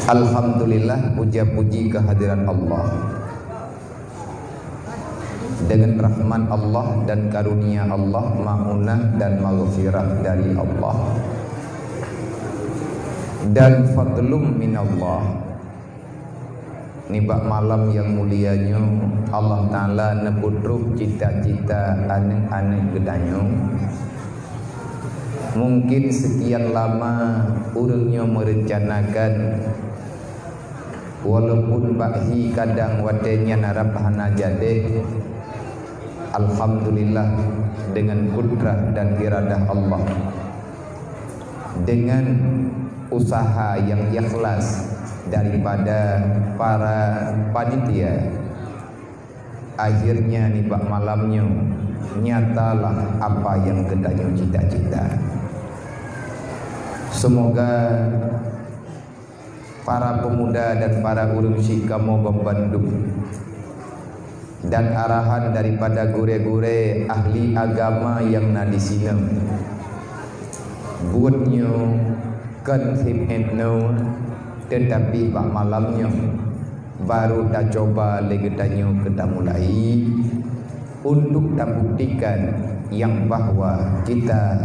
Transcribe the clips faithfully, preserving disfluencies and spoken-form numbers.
Alhamdulillah, puja-puji kehadirat Allah. Dengan rahmat Allah dan karunia Allah, maunah dan maghfirah dari Allah, dan fadlum minallah, nibak malam nyang mulia nyoe, Allah Taala neupeutrok cita-cita aneuk-aneuk geutanyoe. Mungkin sekian lama ureuëng nyoe merencanakan, walaupun bak hi kadang watée nyan rab hana jadeh. Alhamdulillah, dengan kudrah dan iradah Allah, dengan usaha yang ikhlas daripada para panitia, akhirnya nibak malam nyoe nyatalah apa yang geutanyoe cita-cita. Semoga para pemuda dan para ureuëng syik kamoe bandum, dan arahan daripada gurée-gurée ahli agama nyang na di sinan, buet nyoe kon seb 'et noe, teutapi bak malam nyoe baru tacoba lé geutanyoe keu tamulai untuk tabuktikan nyang bahwa kita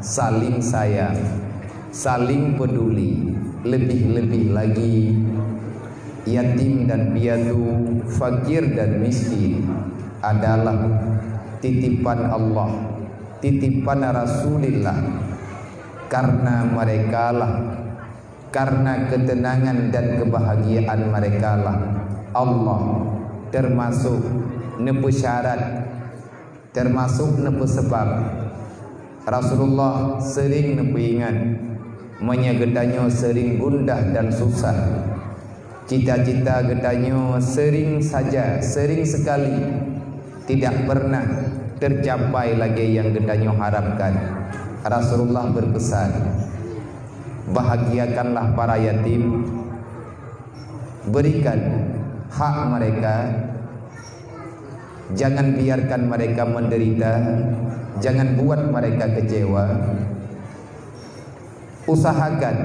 saling sayang, saling peduli, lebih-lebih lagi yatim dan piatu, fakir dan miskin adalah titipan Allah, titipan Rasulullah. Karena merekalah, karena ketenangan dan kebahagiaan merekalah Allah termasuk neupeusyarat, termasuk neupeusebab. Rasulullah sering neupeuingat, meunyoe geutanyoe sering gundah dan susah, cita-cita geutanyoe sering saja, sering sekali tidak pernah tercapai lagée nyang geutanyoe harapkan. Rasulullah berpesan, "Bahagiakanlah para yatim, berikan hak mereka, jangan biarkan mereka menderita, jangan buat mereka kecewa. Usahakan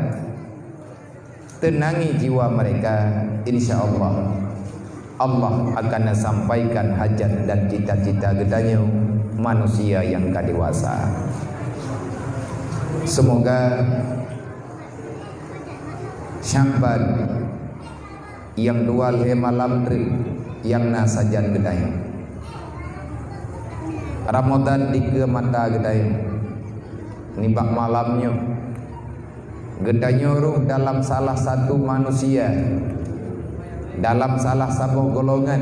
tenangi jiwa mereka, insya Allah, Allah akan sampaikan hajat dan cita-cita geutanyoe manusia nyang ka dewasa." Semoga Sya'ban nyang dua lhée malam treuk nyang na sajan geutanyoe. Ramadhan dikeue mata geutanyoe nibak malam nyoe. Geutanyoe rôh dalam salah satu manusia, dalam salah saboh golongan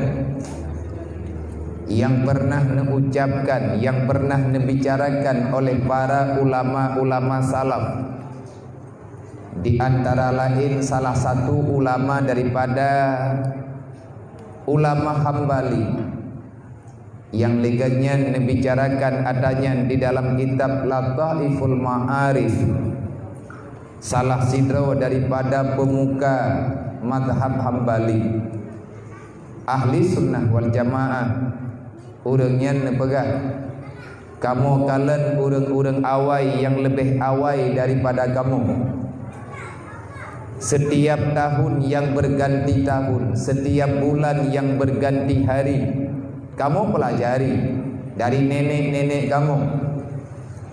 nyang pernah neuucapkan, nyang pernah neubicarakan oleh para ulama-ulama salaf. Di antara laén salah satu ulama daripada ulama Hambali, nyang lé geuh nyan neubicarakan ata nyan di dalam kitab Lataiful Ma'arif, salah sidroe daripada pemuka mazhab Hambali. Ahli Sunnah wal Jamaah, ureuëng nyan neupeugah, "Kamoe kalon ureuëng-ureuëng awai nyang leubeh awai daripada kamoe. Setiap tahun nyang berganti tahun, setiap bulan nyang berganti hari, kamoe pelajari dari nenek-nenek kamoe.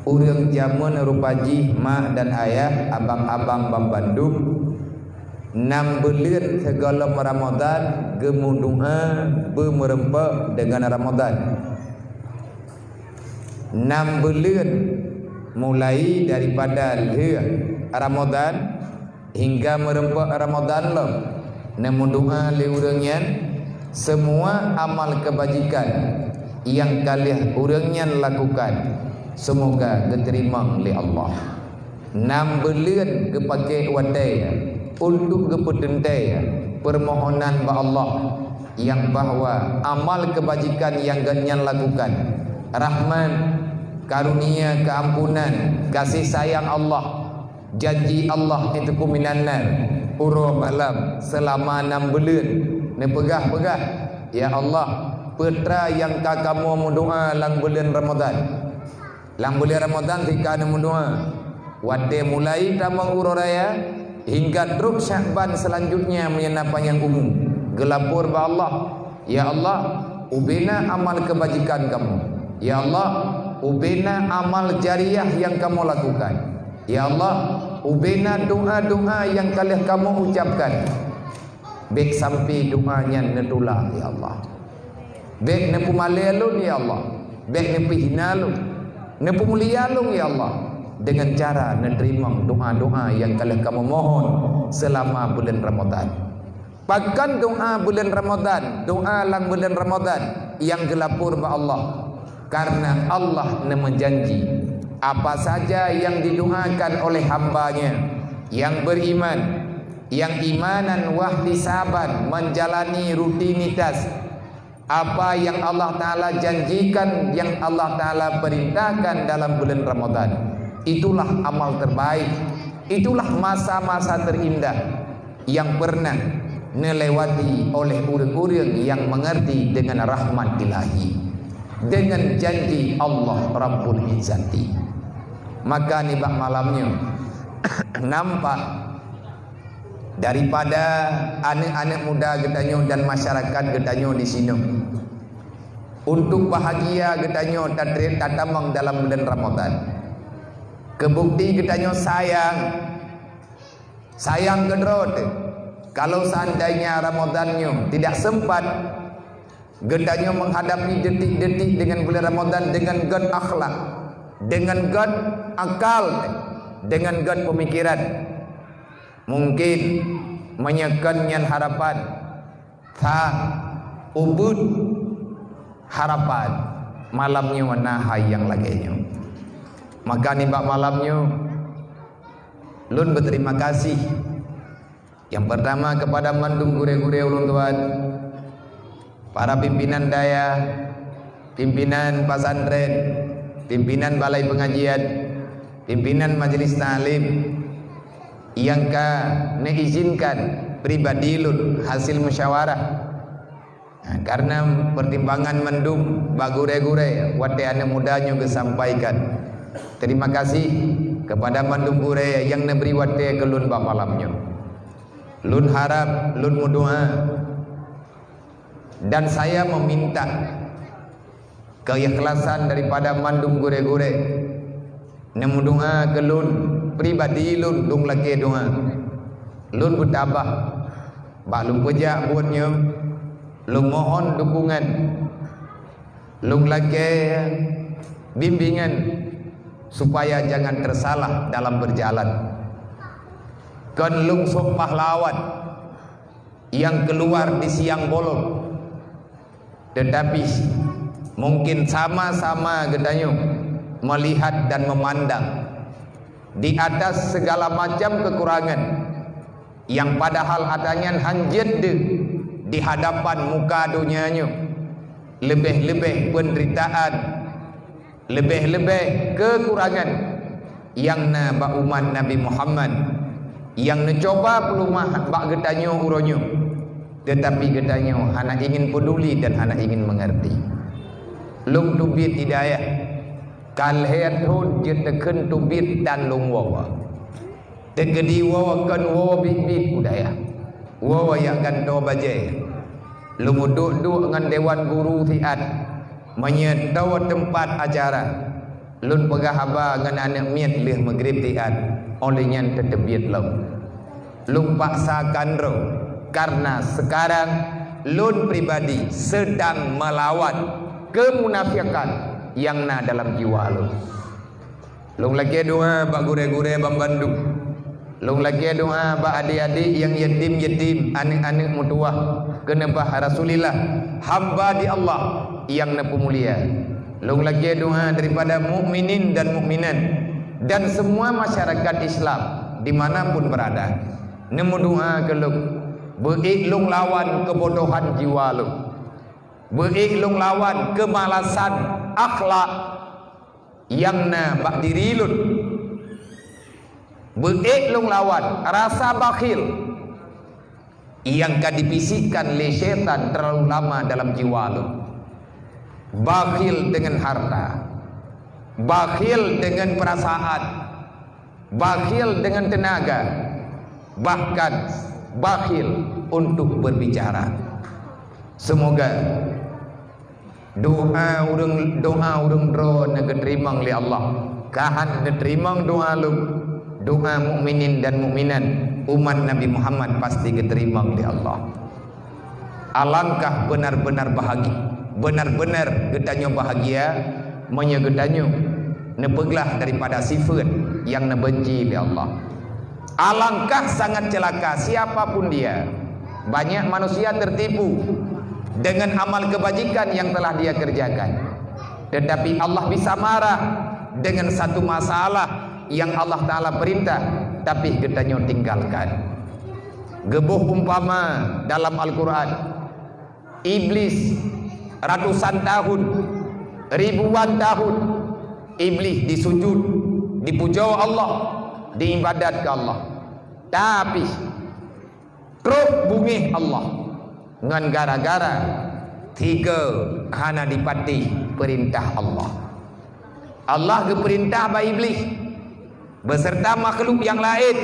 Ureuëng jameun rupa jih mak dan ayah, abang-abang banbandum, nam buleuen sigohlom Ramadhan geumeudoá beumeureumpok deungon Ramadhan. Nam buleuen mulai daripada lheueh Ramadhan hingga meureumpok Ramadhan lom, neumeudoá lé ureuëng nyan, semua amal kebajikan nyang ka lheueh ureuëng nyan lakukan, seumoga geuteurimong lé Allah. Nam buleuen geupaké watée untuk geupeuteuntée peumohonan bak Allah, nyang bahwa amal kebajikan nyang geuhnyan lakukan, rahmat, karunia, keampunan, kasih sayang Allah, janji Allah itu minan nar, uroe malam seulama nam buleuen, neupeugah-peugah, "Ya Allah, peue teuma nyang ka kamoe meudoá lam buleuen Ramadhan." Lam buleuen Ramadhan sika neumeudoá. Watée mulai tamong uroe raya, Hingga trok Syakban seulanjutnya meunyoe na panyang umu, geulapor bak Allah, "Ya Allah, ubena amal keubajikan kamoe. Ya Allah, ubena amal jariah nyang kamoe lakukan. Ya Allah, ubena doa-doa nyang ka lheueh kamoe ucapkan." Bék sampai doa nyan neutulak, ya Allah. Bék neupeumalée lôn, ya Allah. Bék neupeujina lôn. Neupeumulia lôn, ya Allah, deungon cara neuteurimong doa-doa nyang ka lheueh kamoe mohon seulama buleuen Ramadhan. Pakon doa buleuen Ramadhan, doa lam buleuen Ramadhan nyang geulapor bak Allah? Kareuna Allah neumeujanji, apa saja nyang didoakan oleh hamba-Nya nyang beriman, nyang imanan wahtisaban, menjalani rutinitas, apa nyang Allah Taala janjikan, nyang Allah Taala perintahkan dalam bulan Ramadan, itulah amal terbaik, itulah masa-masa terindah nyang pernah neulewati oleh ureuëng-ureuëng nyang mengerti dengan rahmat Ilahi, dengan janji Allah Rabbul Izzati. Maka nibak malam nyoe, nampak daripada aneuëk-aneuëk muda geutanyoe dan masyarakat geutanyoe di sinoe, untuk bahagia geutanyoe tatré-, tatamong dalam bulan Ramadan. Keubukti geutanyoe sayang, sayang keudroe teuh. Kalau seandainya Ramadan nyoe tidak sempat, geutanyoe menghadapi detik-detik dengan bulan Ramadan dengan gét akhlak, dengan gét akal, dengan gét pemikiran. Mungkin meunyoe kon nyan harapan, sa ubit harapan malam nyoe na hai nyang lagée nyoe. Maka nibak malam nyoe, lôn beuterima kasih nyang pertama kepada mandum gurée-gurée ulôn tuan, para pimpinan dayah, pimpinan pesantren, pimpinan balai pengajian, pimpinan majelis taklim, nyang ka neuizinkan pribadi lôn hasil musyawarah. Nah, karena pertimbangan mandum bak gurée-gurée watée aneuëk muda nyoe geusampaikan. Terima kasih kepada mandum gurée nyang neubri watée keu lôn bak malam nyoe. Lôn harab, lôn meudoa, dan saya meminta keikhlasan daripada mandum gurée-gurée. Neumeudoa keu lôn, pribadi lôn, lôn lakée doa. Lôn beutabah bak lôn peujak buet nyoe, lôn mohon dukungan, lôn lakée bimbingan supaya jangan tersalah dalam berjalan. Kon lôn sôk pahlawan nyang keuluar di siang bolong. Tetapi, mungkin sama-sama geutanyoe melihat dan memandang di atas segala macam kekurangan yang padahal atanyan hanjeuet deuh di hadapan muka donya nyoe, leubeh-leubeh penderitaan, leubeh-leubeh kekurangan nyang na bak umat Nabi Muhammad, nyang neucuba peulumah bak geutanyoe uroe nyoe, teutapi geutanyoe hana ingin peuduli dan hana ingin meungerti. Lôn teubiet hidayah, ka lhée thon jeuet teukheun teubiet tan lôn woe. Teukeudi woe kon woe biet-biet u dayah, woe jak gantoe bajée. Lôn meuduek-duek ngon dewan guru siat, meunyoe toe teumpat acara, lôn peugah haba ngon aneuëk miet lheueh meugrib siat, óh lheueh nyan teuteubiet lom. Lôn paksa kandroe, kareuna seukarang lôn pribadi seudang meulawan keumunafikan nyang na dalam jiwa lôn. Lôn lakée doa bak gurée-gurée banmandum. Lôn lakée doa bak adék-adék nyang yatim-yatim, aneuëk-aneuëk meutuwah, keuneubah Rasulillah, hamba di Allah nyang neupeumulia. Lôn lakée doa daripada mukminin dan mukminat dan semua masyarakat Islam di mana pun berada. Neumeudoa keu lôn, beuék lôn lawan keubodohan jiwa lôn. Beuék lôn lawan keumalasan akhlak nyang na bak diri lôn. Beuék lôn lawan rasa bakhil nyang ka dibisikkan lé syaitan terlalu lama dalam jiwa lôn. Bakhil deungon harta, bakhil deungon peurasaan, bakhil deungon teunaga, bahkan bakhil untuk berbicara. Semoga doa ureuëng, doa ureuëng droe neugeuterimong lé Allah. Kahan neuteurimong doa lôn, doa mukminin dan mukminat umat Nabi Muhammad pasti geuteurimong lé Allah. Alangkah benar-benar bahagi-, benar-benar geutanyoe bahagia meunyoe geutanyoe neupeuglah daripada sifeuet nyang neubenci lé Allah. Alangkah sangat celaka siapa pun dia. Banyak manusia tertipu dengan amal kebajikan yang telah dia kerjakan. Tetapi Allah bisa marah dengan satu masalah yang Allah Ta'ala perintah, tapi geutanyoe tinggalkan. Geuboh umpama dalam Al-Quran, Iblis ratusan tahun, ribuan tahun, Iblis disujud, dipuja Allah, diibadat keu Allah. Tapi trok beungéh Allah ngon gara-gara tiga hana dipatéh peurintah Allah. Allah geupeurintah bak Iblis beserta makhluk nyang laén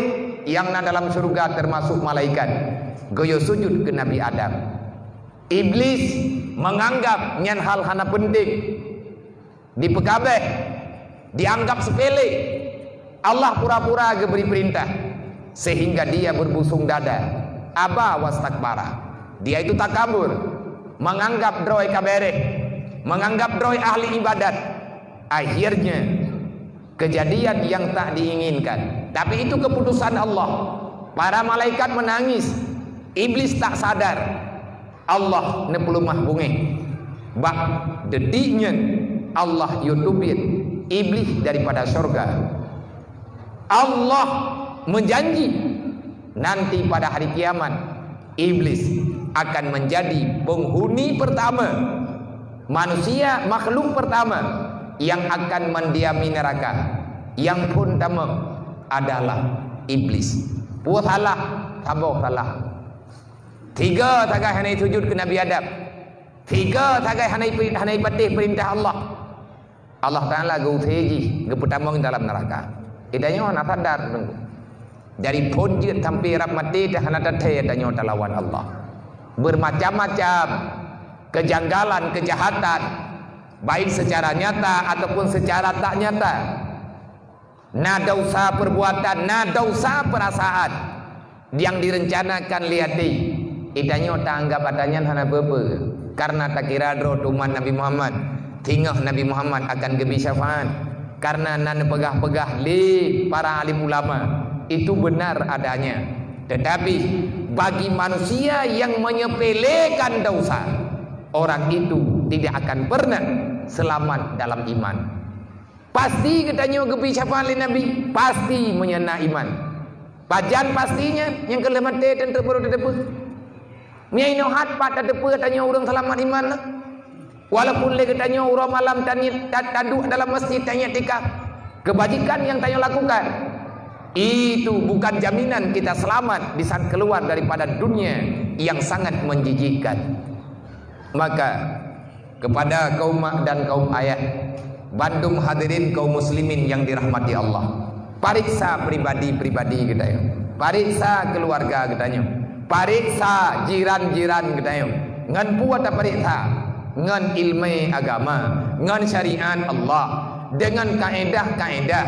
nyang na dalam syeuruga, teumasok malaikat, geuyue sujud keu Nabi Adam. Iblis meunganggab nyan hal hana peunténg, dipeukabeh, dianggab seupele. Allah pura-pura geubri peurintah, sehingga dia berbusung dada, aba wastakbara. Dia itu takabur, meunganggab droe ka béréh, meunganggab droe ahli ibadat. Akhirnya, kejadian yang tak diinginkan. Tapi itu keputusan Allah. Para malaikat menangis. Iblis tak sadar. Allah neupeuleumah beungéh. Bak detik nyan, Allah yue teubiet Iblis daripada syurga. Allah meujanji nanti pada hari kiamat, Iblis akan menjadi penghuni pertama, manusia makhluk pertama yang akan mendiami neraka. Nyang phôn tamong adalah Iblis. Peue salah? Saboh salah. Tiga sagai hana sujud keu Nabi Adam. Tiga sagai hana, hana ipatéh peurintah Allah. Allah Ta'ala geuusé jih, geupeutamong dalam neuraka. Geutanyoe hana sadar, Teungku. Dari phôn jeuet sampai rab maté, dah hana tathèe tanyoe talawan Allah. Bermacam-macam kejanggalan, kejahatan, baik secara nyata ataupun secara tak nyata. Na desya perbuatan, na desya perasaan nyang direncanakan lé até. Geutanyoe taanggab ata nyan hana peue-peue, karena takira droe umat Nabi Muhammad, singoh Nabi Muhammad akan geubri syafaat. Karena na neupeugah-peugah lé para alim ulama, itu benar adanya. Tetapi, bagi manusia yang menyepelekan desya, orang itu tidak akan pernah selamat dalam iman. Pasti geutanyoe geubri syafaat lé Nabi, pasti meunyoe na iman. Pajan pastinya, nyang keu lheueh maté teuntèe baru tateupeue. Meunyoe inoe hat pat tateupeue tanyoe ureuëng seulamat iman na. Walaupun lé geutanyoe uroe malam tani-, ta-, taduek dalam masjid tanyoe iktikaf, kebajikan yang tanyoe lakukan, itu bukan jaminan kita selamat di saat keluar daripada dunia yang sangat menjijikkan. Maka, kepada kaum mak dan kaum ayah, bandum hadirin kaum muslimin yang dirahmati Allah, pariksa pribadi-pribadi geutanyoe, pariksa keluarga geutanyoe, pariksa jiran-jiran geutanyoe. Ngon peue tapariksa? Ngon ileumèe agama, ngon syariat Allah, dengan kaedah-kaedah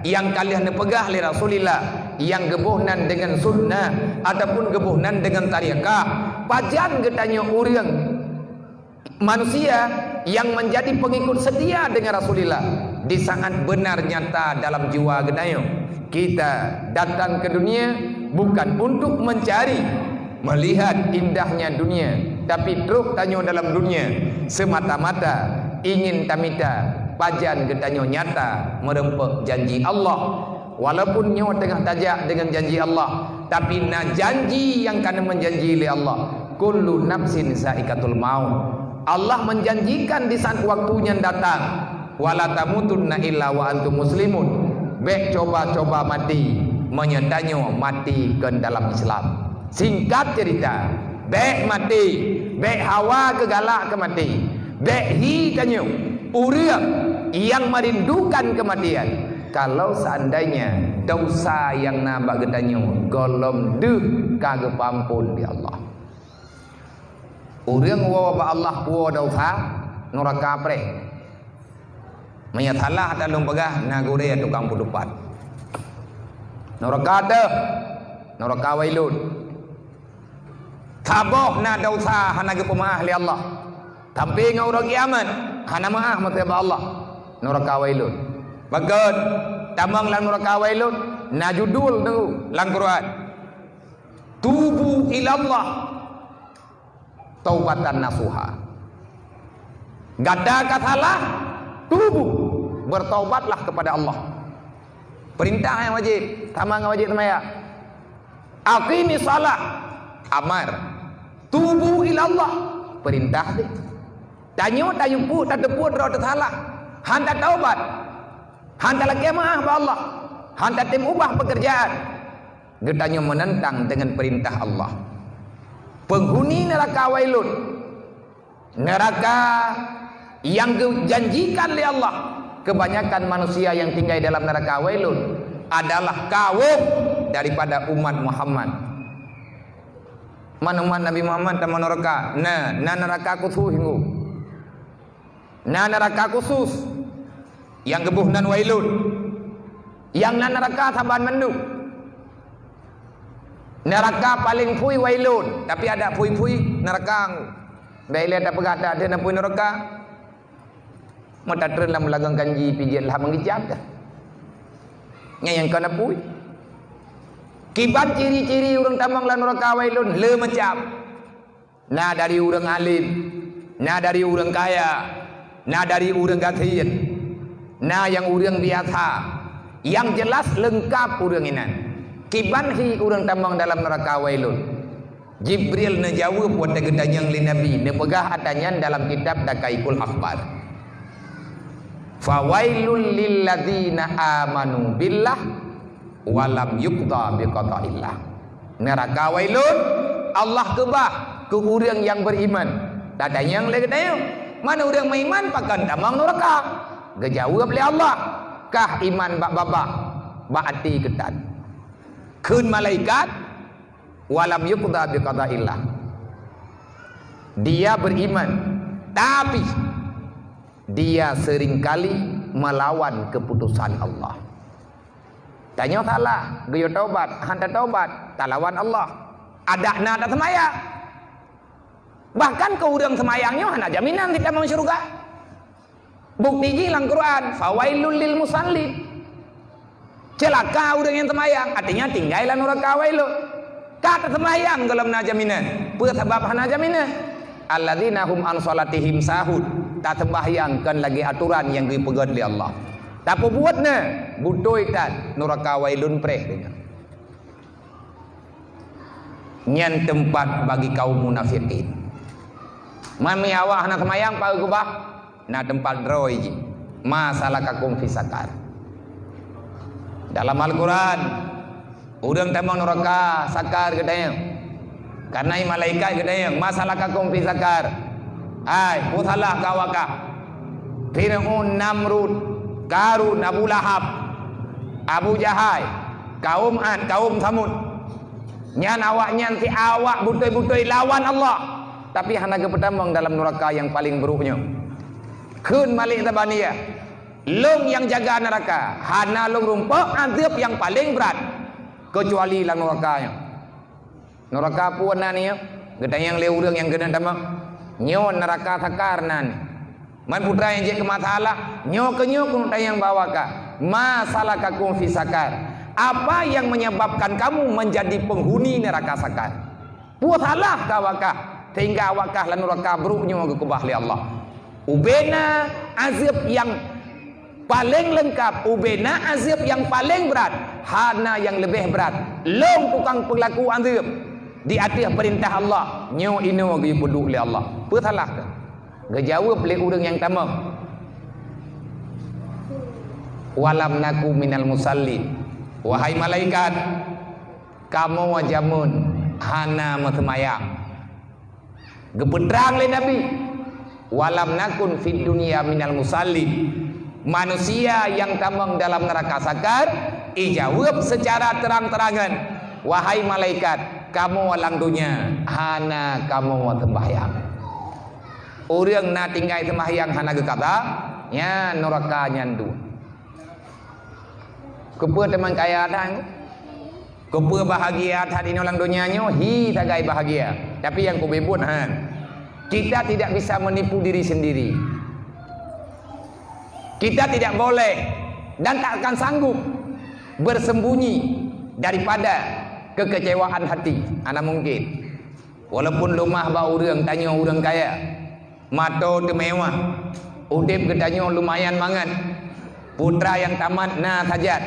nyang ka lheueh neupeugah lé Rasulullah, nyang geuboh nan dengan sunnah ataupun geuboh nan dengan tarekat. Pajan geutanyoe ureuëng manusia yang menjadi pengikut setia dengan Rasulullah di saat benar nyata dalam jiwa geutanyoe. Kita datang ke dunia bukan untuk mencari, melihat indahnya dunia, tapi trok tanyoe dalam dunia semata-mata ingin tamita pajan geutanyoe nyata meureumpok janji Allah. Walaupun nyoe teungoh tajak deungon janji Allah, tapi na janji nyang ka neumeujanji lé Allah, "Kullu nafsin zaikatul maut." Allah menjanjikan di saat waktu nyan datang, "Wala tamutunna illa wa antum muslimun." Bék cuba-cuba maté meunyoe tanyoe maté kon dalam Islam. Singkat cerita, bék maté, bék hawa keu galak keu maté, bék hi tanyoe ureuëng nyang merindukan kematian. Kalau seandainya dosa nyang na bak geutanyoe gohlom deuh ka geupeuampon lé Allah. Ureuëng woe bak Allah puwoe dosa, nuraka preh. Meunyoe salah that lôn peugah, na gurée tukang peutupat. Nuraka deuh, nuraka Wailun. Saboh na dosa hana geupeumeuáh lé Allah. Sampai ngon uroe kiamat, hana meuáh maté bak Allah. Nuraka Wailun. Bagot, tamong lam nuraka Wailun, na judul tu lam Quran. Tubu ilallah taubatan nasuha. Gata ka salah, tubu, bertaubatlah kepada Allah. Perintah nyang wajéb, sama ngon wajéb seumayang. Aqimis shalah, amar. Tubu ilallah, perintah deh. Tanyoe tayumpuk, tateupeue droe teusalah. Han tataubat. Han talakée meuáh bak Allah. Han tatem ubah pekerjaan. Geutanyoe meunentang dengan perintah Allah. Penghuni neraka Wailun, neraka yang geujanjikan lé Allah, kebanyakan manusia yang tinggai dalam neraka Wailun adalah kaum daripada umat Muhammad. Man umat Nabi Muhammad tamong neraka? Na, na neraka khusus hinggu. Na neraka khusus nyang geuboh nan Wailun. Nyang na neraka saban mandum. Neraka paleng phui Wailun, tapi ada phui-phui neraka. Bèk ilée tapeugah that deuh na phui neraka. Meutatreun lam lagong kanji pijét lah meugicam dah. Nyan nyang ka na phui. Kiban ciri-ciri ureuëng tamong lam neraka Wailun le macam. Na dari ureuëng alim, na dari ureuëng kaya, na dari ureuëng gasien, na nyang ureuëng biasa. Nyang jeulaih leungkab ureuëng inan. Kiban hi ureuëng tamong dalam neraka Wailun. Jibril neujaweueb watée geutanyong lé Nabi, neupeugah ata nyan dalam kitab Daqaiqul Akhbar. Fawailul lilladzina amanu billah walam yuqda biqadaillah. Neraka Wailun Allah keubah keu ureuëng nyang beriman. Tatanyong lé geutanyoe, man ureuëng meuiman pakon tamong neraka? Geujaweueb lé Allah, kah iman bak babah, bak até keutat. Kheun malaikat, walam yuqda biqadaillah. Dia beriman, tapi dia seringkali melawan keputusan Allah. Tanyoe salah, geuyue taubat, han tataubat, talawan Allah. Adak na taseumayang. Bahkan keu ureuëng seumayang nyoe hana jaminan ditamong syeuruga. Bukti jih lam Quran, "Fawailul lil musallin." Ceulaka ureuëng nyang seumayang, artinya tinggai lam nuraka Wailun. Ka taseumayang gohlom na jaminan. Peue sabab hana jaminan? Alladzina hum an shalatihim sahun. Taseumbahyang kon lagée atoran nyang geupeugét lé Allah. Tapeubuet na, beutôi that nuraka Wailun preh deungon. Nyan teumpat bagi kaum munafikin. Man meunyo awak hana seumayang, peue keubah? Na teumpat droe jih. Ma salakakum fi saqar. Dalam Al-Quran, ureuëng tamong nuraka Saqar geutanyong. Karena malaikat geutanyong, "Ma salakakum fi saqar?" Hai, peue salah keu awak kah? Fir'aun, Namrud, Karun, Abu Lahab, Abu Jahal, kaum Ad, kaum Samud. Nyan awaknyan si awak beutôi-beutôi lawan Allah, tapi hana geupeutamong dalam nuraka nyang paleng buruk nyoe. Kheun Malik Zabaniyah, "Lôn nyang jaga nuraka, hana lôn rumpok azeueb nyang paleng brat, keucuali lam nuraka nyoe." Nuraka peue nan nyoe? Geutanyong lé ureuëng nyang keuneuk tamong. Nyoe nuraka Saqar nan. Man putra nyang jeuet keu masalah, nyoe keuh nyoe keuneuk tanyong bak awak kah, "Ma salakakum fi saqar?" Apa yang menyebabkan kamu menjadi penghuni neraka Saqar? Peue salah keu awak kah sehingga awak kah lam nuraka buruk nyoe geukeubah lé Allah? Ubena azeueb nyang paleng leungkab, ubena azeueb nyang paleng brat, hana nyang leubeh brat. Lôn tukang peulaku azeueb di ateueh peurintah Allah, nyoe inoe geupeuduek lé Allah. Peue salah kah? Geujaweueb lé ureuëng nyang tamong, "Walam naku minal musallin." Wahai malaikat, kamoe jameun hana meuseumayang. Geupeutrang lé Nabi, "Walam nakun fid dunya minal musallin." Manusia nyang tamong dalam neuraka sakar, ijaweueb seucara terang-terangan, "Wahai malaikat, kamoe lam donya hana kamoe seumbahyang." Ureuëng na tinggai seumbahyang hana geukada, nyan neuraka nyan duek. Keupeue teuma kaya that? Keupeue bahagia that inoe lam donya nyoe? Hi, sagai bahagia. Tapi nyang kubeubeuet han. Kita tidak bisa menipu diri sendiri. Kita tidak boleh dan tak akan sanggup bersembunyi daripada kekecewaan hati. Hana mungkin. Walaupun leumah bak ureuëng, tanyoe ureuëng kaya, mato teumewah, udeb geutanyoe lumayan mangat, putra nyang tamat na sajat,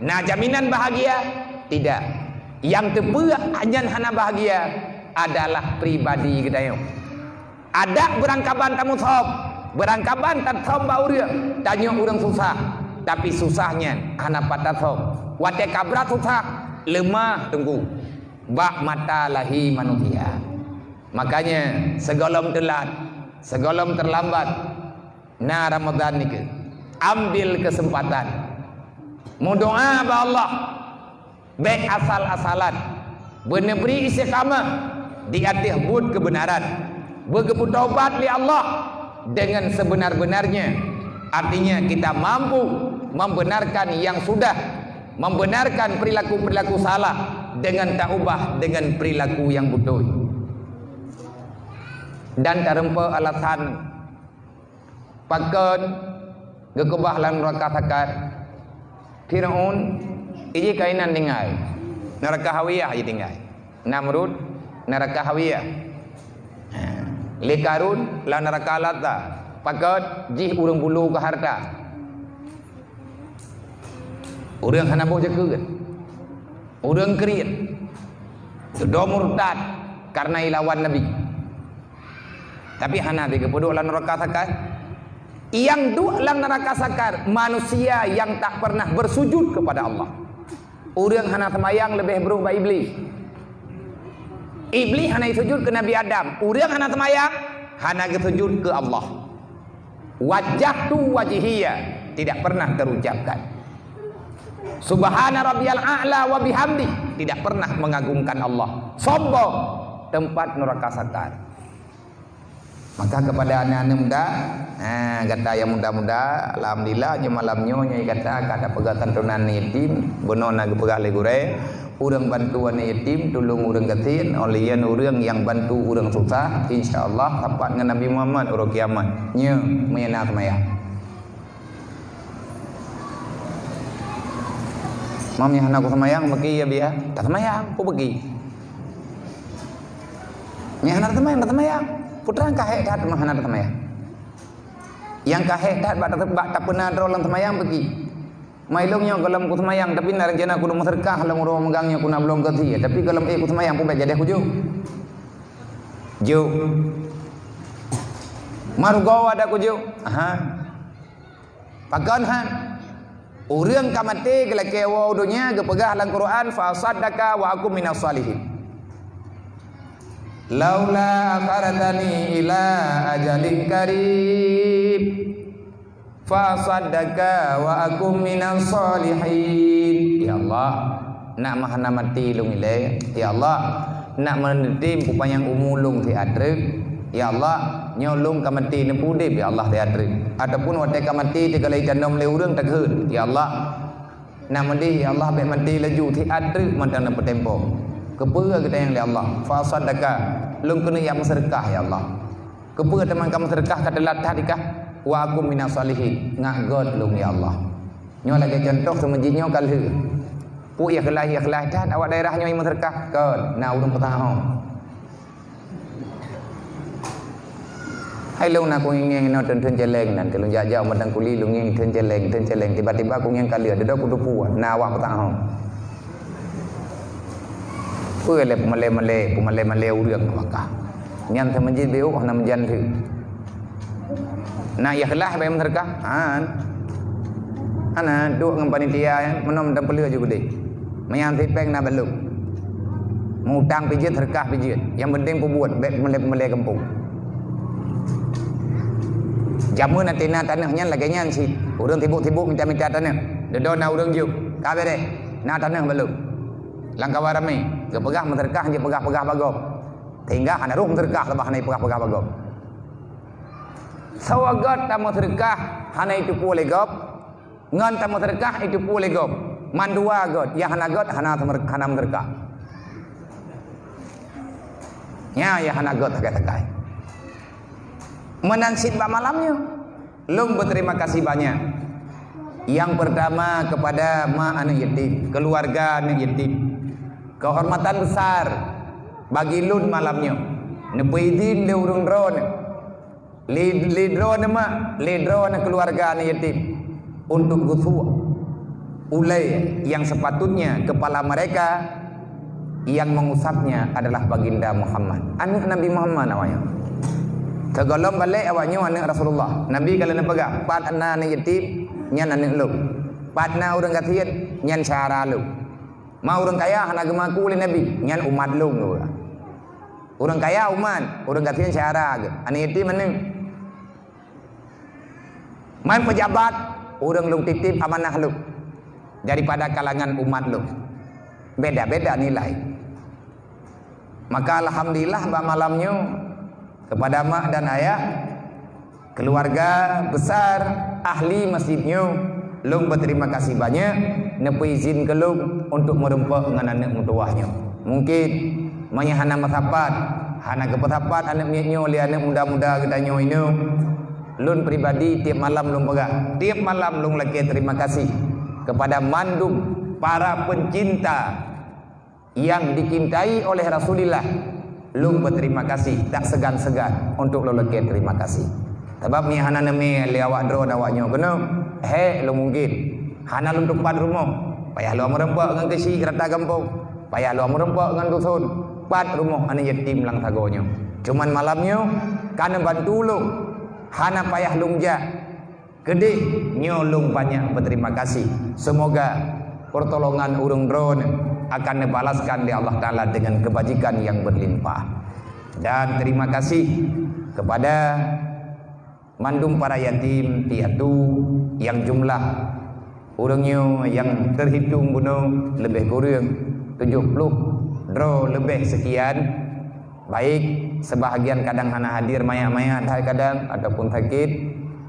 na jaminan bahagia? Tidak. Nyang teupeu nyan hana bahagia adalah pribadi geutanyoe. Adak beurangkaban tamusöm, beurangkaban tathöm bak ureuëng, tanyoe ureuëng susah, tapi susah nyan hana pat tathöm. Watée ka brat susah, leumah teungku bak mata lahé manusia. Makanya, sigohlom teulat, sigohlom terlambat, na Ramadan nikeue, ambil kesempatan. Meudoá bak Allah, bék asal-asalan. Beuneubri istiqamah di ateueh buet keubeunaran. Beugeupeutobat lé Allah dengan sebenar-benarnya. Artinya, kita mampu membenarkan yang sudah, membenarkan perilaku-perilaku salah dengan taubah dengan perilaku yang beutôi. Dan tarumpok alasan pakon geukeubah lam neuraka sakar. Firaun, iji kainan tinggai. Neuraka Hawiyah iji tinggai. Namrud, neuraka Hawiyah. Ha. Lé Karun, lam neuraka Lazza. Pakon jih ureuëng bulu keu harta. Ureuëng hana boh jakeuet. Ureuëng kriet. Dudoe murtad karena ilawan Nabi. Tapi hana lé geupeuduek lam neuraka sakar. Nyang duek lam neuraka sakar, manusia yang tak pernah bersujud kepada Allah. Ureuëng hana seumayang leubeh brok bak Iblih. Iblih hana sujud keu Nabi Adam. Ureuëng hana seumayang, hana geusujud keu Allah. Wajjahtu wajhiya, tidak pernah terucapkan. Subhana rabbiyal a'la wa bihamdi, tidak pernah mengagungkan Allah. Sombong, tempat neuraka sakar. Maka kepada aneuk-aneuk muda, ha, gata nyang muda-muda, alhamdulillah, nyoe malam nyoe, nyoe gata ka tapeugah santunan yatim, bunoe na geupeugah lé gurée, ureuëng bantu aneuk yatim, tulông ureuëng gasien, óh lheueh nyan ureuëng nyang bantu ureuëng susah, insya Allah sapat ngon Nabi Muhammad uroe kiamat. Nyoe, meunyo na seumayang. Mam, nyang hana kuseumayang, peuki ya, biya? Taseumayang, peue peuki? Nyang hana taseumayang, taseumayang. Peue trang ka hék that, mam, hana taseumayang. Nyang ka hék that bak ta-, bak tapeuna droe lam seumayang, peuki? Mai lôn nyoe gohlom kuseumayang, tapi na rencana kuduek meuseudeukah lam uroe megang nyoe, kuna bloe geusie. Tapi gohlom ék kuseumayang, peue bék jadi kujok. Jok. Marugoe ada kujok. Aha. Pakon han? Ureuëng ka maté geulakée woe u donya geupeugah lam Quran, "Fa saddaqa wa akun minas shalihin." "Laula akhartani ila ajalin qarib, fa saddaqa wa akun minas shalihin." Ya Allah, nak mah hana maté lôn ilée. Ya Allah, nak meuneutém peupanyang umu lôn siat treuk. Ya Allah, nyoe lôn ka maté neupeu udeb, ya Allah, siat treuk. Ataupun watée ka maté teugalai tandom lé ureuëng takheun, ya Allah. Nak meudeh, ya Allah, bék maté laju siat treuk mantong neupeutempo. Keupeue geutanyong lé Allah? Fa saddaqa, lôn keuneuk jak meuseudeukah, ya Allah. Keupeue teuma ka meuseudeukah ka teulat that ikah? Wa akun minas shalihin, ngak gét lôn, ya Allah. Nyoe lagée cuntoh seumeujid nyoe ka lheueh. Peue ikhlaih-ikhlaih that awak daerah nyoe meuseudeukah? Kon, na ureuëng peutahom. Hai lôn na kungieng inoe thon-thon céléng nan, keu lôn jak-jak u Matang Kuli lôn ngieng thon céléng, thon céléng, tiba-tiba kungieng ka lheueh, dudoe kuteupeu na awak peutahom. Peue lé peumalée-malée, peumalée-malée ureuëng Makkah. Nyan seumeujid béuk hana meujan lheueh. Na ikhlaih bak meuseudeukah? Han. Hana, duek ngon panitia, meunoe mantong peuleueh ju geudeh. Manyang sipéng na balom. Meuutang pih jeuet, seudeukah pih jeuet. Nyang penting peubuet, bék meulée-meulée gampông. Jameun ateueh na tanoh nyan lagée nyan cit. Ureuëng sibuk-sibuk mita-mita taneuk. Dudoe na ureuëng jok. Ka beureh. Na taneuk bak lôn. Lam kawan ramé. Geupeugah meuseudeukah jeuet peugah-peugah bak gob. Sehingga hana rhoh meuseudeukah sabab hana jipeugah-peugah bak gob. Soe göt tameuseudeukah hana jiteupeue lé gob, ngon tameuseudeukah jiteupeue lé gob. Mandua göt, nyang hana göt hana seumer-, hana meuseudeukah. Nyan nyang hana göt sagai-sagai. Meunan cit bak malam nyoe. Lôn berterima kasih banyak. Yang pertama kepada mak aneuk yatim, keluarga aneuk yatim. Kehormatan besar bagi lôn malam nyoe. Neupeuzin lé ureuëng droeneuh, lé, lé droeneuh mak, lé droeneuh keluarga aneuk yatim untuk geusuek ulée yang sepatutnya kepala mereka yang mengusapnya adalah Baginda Muhammad, aneuk Nabi Muhammad awaknyoe. Sigohlom balek awaknyoe aneuk Rasulullah. Nabi ka lheueh neupeugah, "Pat na aneuk yatim, nyan aneuk lôn. Pat na ureuëng gasien, nyan syedara lôn. Ma ureuëng kaya hana geumaku lé Nabi, nyan umat lôn," geupeugah. Ureuëng kaya umat, ureuëng gasien syedara geuh, aneuk yatim aneuk. Man pejabat, ureuëng lôn titip amanah lôn daripada kalangan umat lôn. Beda-beda nilai. Maka alhamdulillah bak malam nyoe kepada mak dan ayah, keluarga besar, ahli masjid nyoe, lôn berterima kasih banyak neupeuzin keu lôn untuk meureumpok ngon aneuk meutuwah nyoe. Mungkin meunyoe hana meusapat, hana geupeusapat aneuk miet nyoe lé aneuk muda-muda geutanyoe inoe, lôn pribadi tiep malam lôn peugah, tiep malam lôn lakée terima kasih kepada mandum para pencinta yang dicintai oleh Rasulullah. Lôn berterima kasih, tak segan-segan untuk lôn lakée terima kasih. Sabab meunyoe hana neumé lé awak droe awaknyoe keunoe, hék lôn mungkin. Hana lôn teupat rumoh, payah lôn meureumpok ngon keuchik rata gampông. Payah lôn meureumpok ngon dusun, pat rumoh aneuk yatim lam sagoe nyoe. Cuman malam nyoe ka neubantu lôn, hana payah lôn jak. Keudeh nyoe lôn banyak berterima kasih. Semoga pertolongan ureuëng droeneuh akan neubalaskan lé Allah Taala dengan kebajikan yang berlimpah. Dan terima kasih kepada mandum para yatim piatu yang jumlah ureuëng nyoe nyang teuhitung bunoe leubeh kureueng tujoh ploh droe leubeh seukian, baik sebahagian kadang hana hadir, mayat-mayat hai kadang ataupun sakét,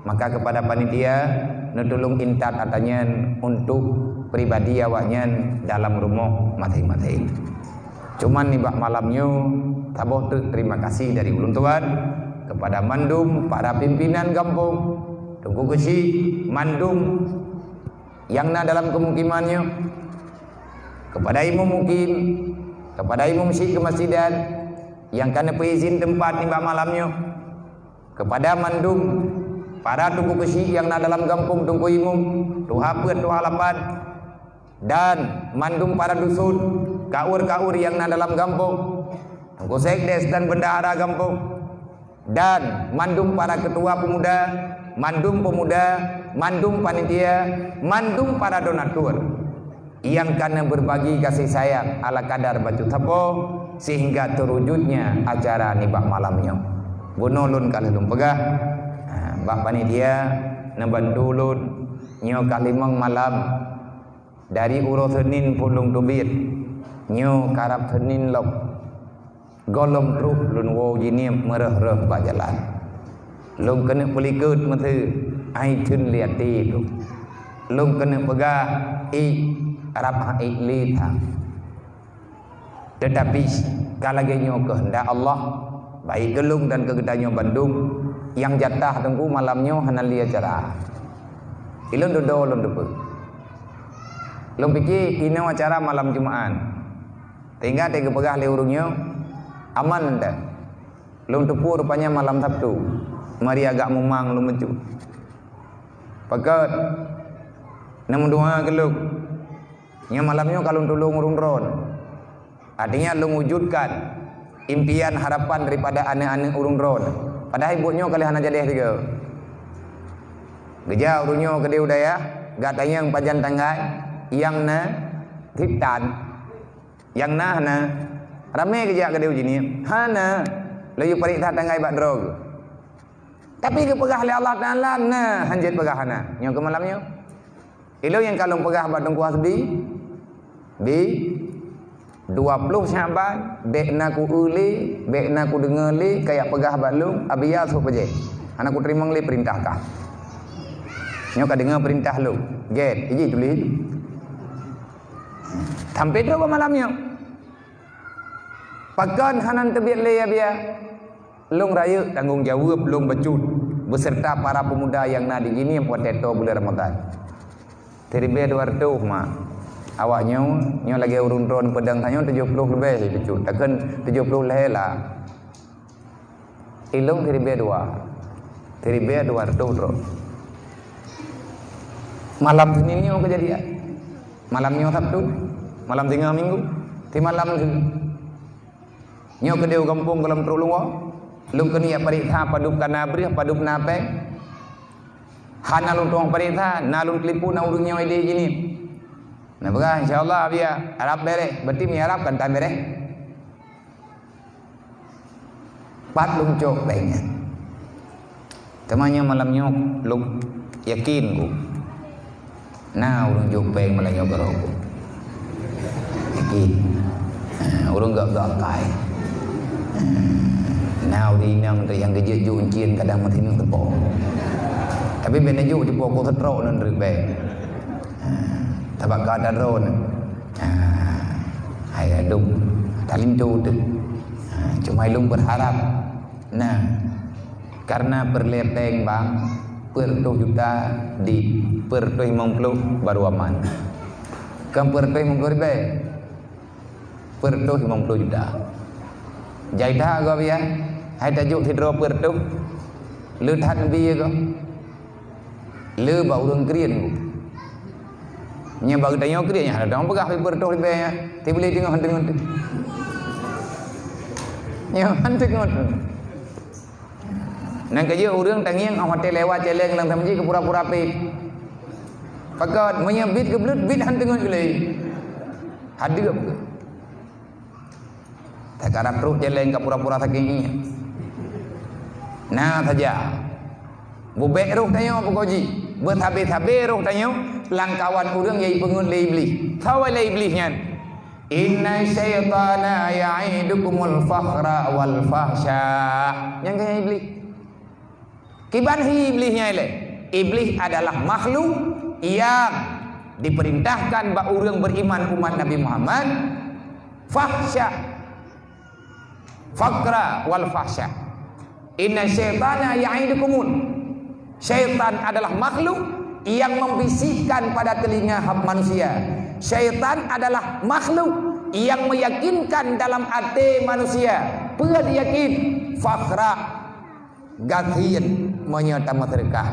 maka kepada panitia neutulông intat atra nyan untuk pribadi awaknyan dalam rumoh maséng-maséng. Cuman nibak malam nyoe, saboh teuk terima kasih dari ulôn tuan kepada mandum para pimpinan gampông, Teungku Keuchik, mandum nyang na dalam keumukiman nyoe, kepada imum mukim, kepada imum syik keumasidan nyang ka neupeuizin teumpat nibak malam nyoe, kepada mandum para Teungku Keuchik nyang na dalam gampông, Teungku Imum, Tuha Peuet, Tuha Lapan, dan mandum para dusun, kaur-kaur nyang na dalam gampông, Teungku Sekdes dan bendahara gampông, dan mandum para keutua peumuda, mandum peumuda, mandum panitia, mandum para donatur nyang ka neubeurbagi kasih sayang ala kadar bacut sapo sehingga teurujutnya acara nibak malam nyoe. Bunoe lôn ka lheueh lôn peugah, ha, bak panitia neubantu lôn nyoe ka limong malam. Dari uroe Senin phôn lôn teubiet, nyoe karab Senin lom. Gohlom troh lôn woe jinieb meureuh-reuh bak jalan. Lôn keuneuk peulikot meuteue, ai theun lé até lôn. Lôn keuneuk peugah, "Ék, rab han ék lé that." Teutapi, ka lagée nyoe keuheundak Allah, baik keu lôn dan keu geutanyoe bandum, nyang jatah teungku malam nyoe hana lé acara. Ilôn dudoe lôn teupeue. Lôn pike inoe acara malam Jumat. Sehingga teuh geupeugah lé ureuëng nyoe, "Aman teuh." Lôn teupeue rupanya malam Sabtu. Mari agak mumang lôn meucue. Pakon? Neumeudoa keu lôn. Nyoe malam nyoe ka lôn tulông ureuëng droen. Artinya lôn wujudkan impian harapan daripada aneuëk-aneuëk ureuëng droen. Padahai buet nyoe ka lheueh hana jadeh sigoe. Geujak ureuëng nyoe keudeh u dayah, geutanyong pajan tanggai, nyang na, cit tan. Nyang na hana. Ramé geujak keudeh u jinieb. Hana. Laju pareksa tanggai bak droe geuh. Tapi geupeugah lé Allah Taala, na hanjeuet peugah hana. Nyoe keu malam nyoe. Ilôn nyang ka lôn peugah bak Teungku Hasbi, bi dua ploh Syaban, bèk na ku eu lé, bèk na ku deungö lé, kajak peugah bak lôn, Abiya sôk peujeuet. Hana ku teurimong lé peurintah kah. Nyoe ka deungö peurintah lôn. Gét, iji tuléh. Sampoe trok bak malam nyoe. Pakon hana teubiet lé, Abiya? Lôn rayeuk tanggông jaweueb lôn bacut, beuseurta para peumuda nyang na di Jeunieb watèe toe buleuen Ramadhan. Siribèe dua reutôh mak. Awak nyoe, nyoe lagèe ureueng droeneuh peudong tanyoe tujoh ploh leubeh bacut, takheun tujoh ploh lhèe lah. Ilôn siribèe dua. Siribèe dua reutôh droe. Malam Seunin nyoe keujadian. Malam nyoe Sabtu, malam singoh Minggu, simalam lé. Nyoe keudéh u gampông gohlom trok lôn woe. Lôn keuneuk jak pareksa padub ka na breueh, padub na pèng. Hana lôn tueng pareksa, na lôn telepon na ureueng nyoe idéh Jeunieb. Na peugah, "Insya Allah, Abiya, harab bèrèh." Berarti meunyo harab kan tan bèrèh. Pat lôn cok pèng nyan. Teuma nyoe malam nyoe lôn yakin ku. Na ureueng jok pèng malam nyoe keudroe ku. Yakin. Ha, ureueng gak-gak kai. Ha, na ureueng inong tu nyang geujok-jok uncien kadang meusineuk teupo. Tapi bèk neujok teupo ku seutrok nan reubèk. Ha, tabaka ta droeneuh. Ha, hai adum. Talinto teuh. Ha, cuma ilôn berharap. Nah, karena peureulèe pèng bang, peuet reutôh juta di peuet reutôh limong ploh baru aman. Kan peuet reutôh limong ploh ribèe. Peuet reutôh limong ploh juta. Jai that gob ya. Hai tajok sidroe peuet reutôh. Le that neubi ya gob. Le bak ureueng kriet nyoe. Nyan bak geutanyoe kriet nyan, hana teupeugah peuet reutôh ribèe nyan. Tieb lé teungoh-teungoh teuh. Nyan han teungoh teuh. Nyan ka jeuet ureueng tangieng óh watèe lewat cèlèng lam tamji keu pura-pura pét. Pakon, meunyoe bit geubleut, bit han teungoh geuh lé. Hadeup. Takarab trok cèlèng ka pura-pura sakét nyan. Na saja. Bubek roh tanyoe peukoji. Beusabé-sabé roh tanyoe lamkawan ureueng nyang ipeungeut lé Iblih. Sawa lé Iblih nyan. Inna syaitana ya'idukumul fakhra wal fahsya. Nyang keu Iblih. Kiban hi Iblih nyan ilèe? Iblih adalah makhluk yang diperintahkan bak ureueng beriman umat Nabi Muhammad, fahsya, fakra wal fahsya. Inna syaitana ya'idukumun. Syaitan adalah makhluk yang membisikkan pada telinga hab manusia. Syaitan adalah makhluk yang meyakinkan dalam até manusia. Peue yakin? Fakra. Gasien meunyoe tameuseudeukah.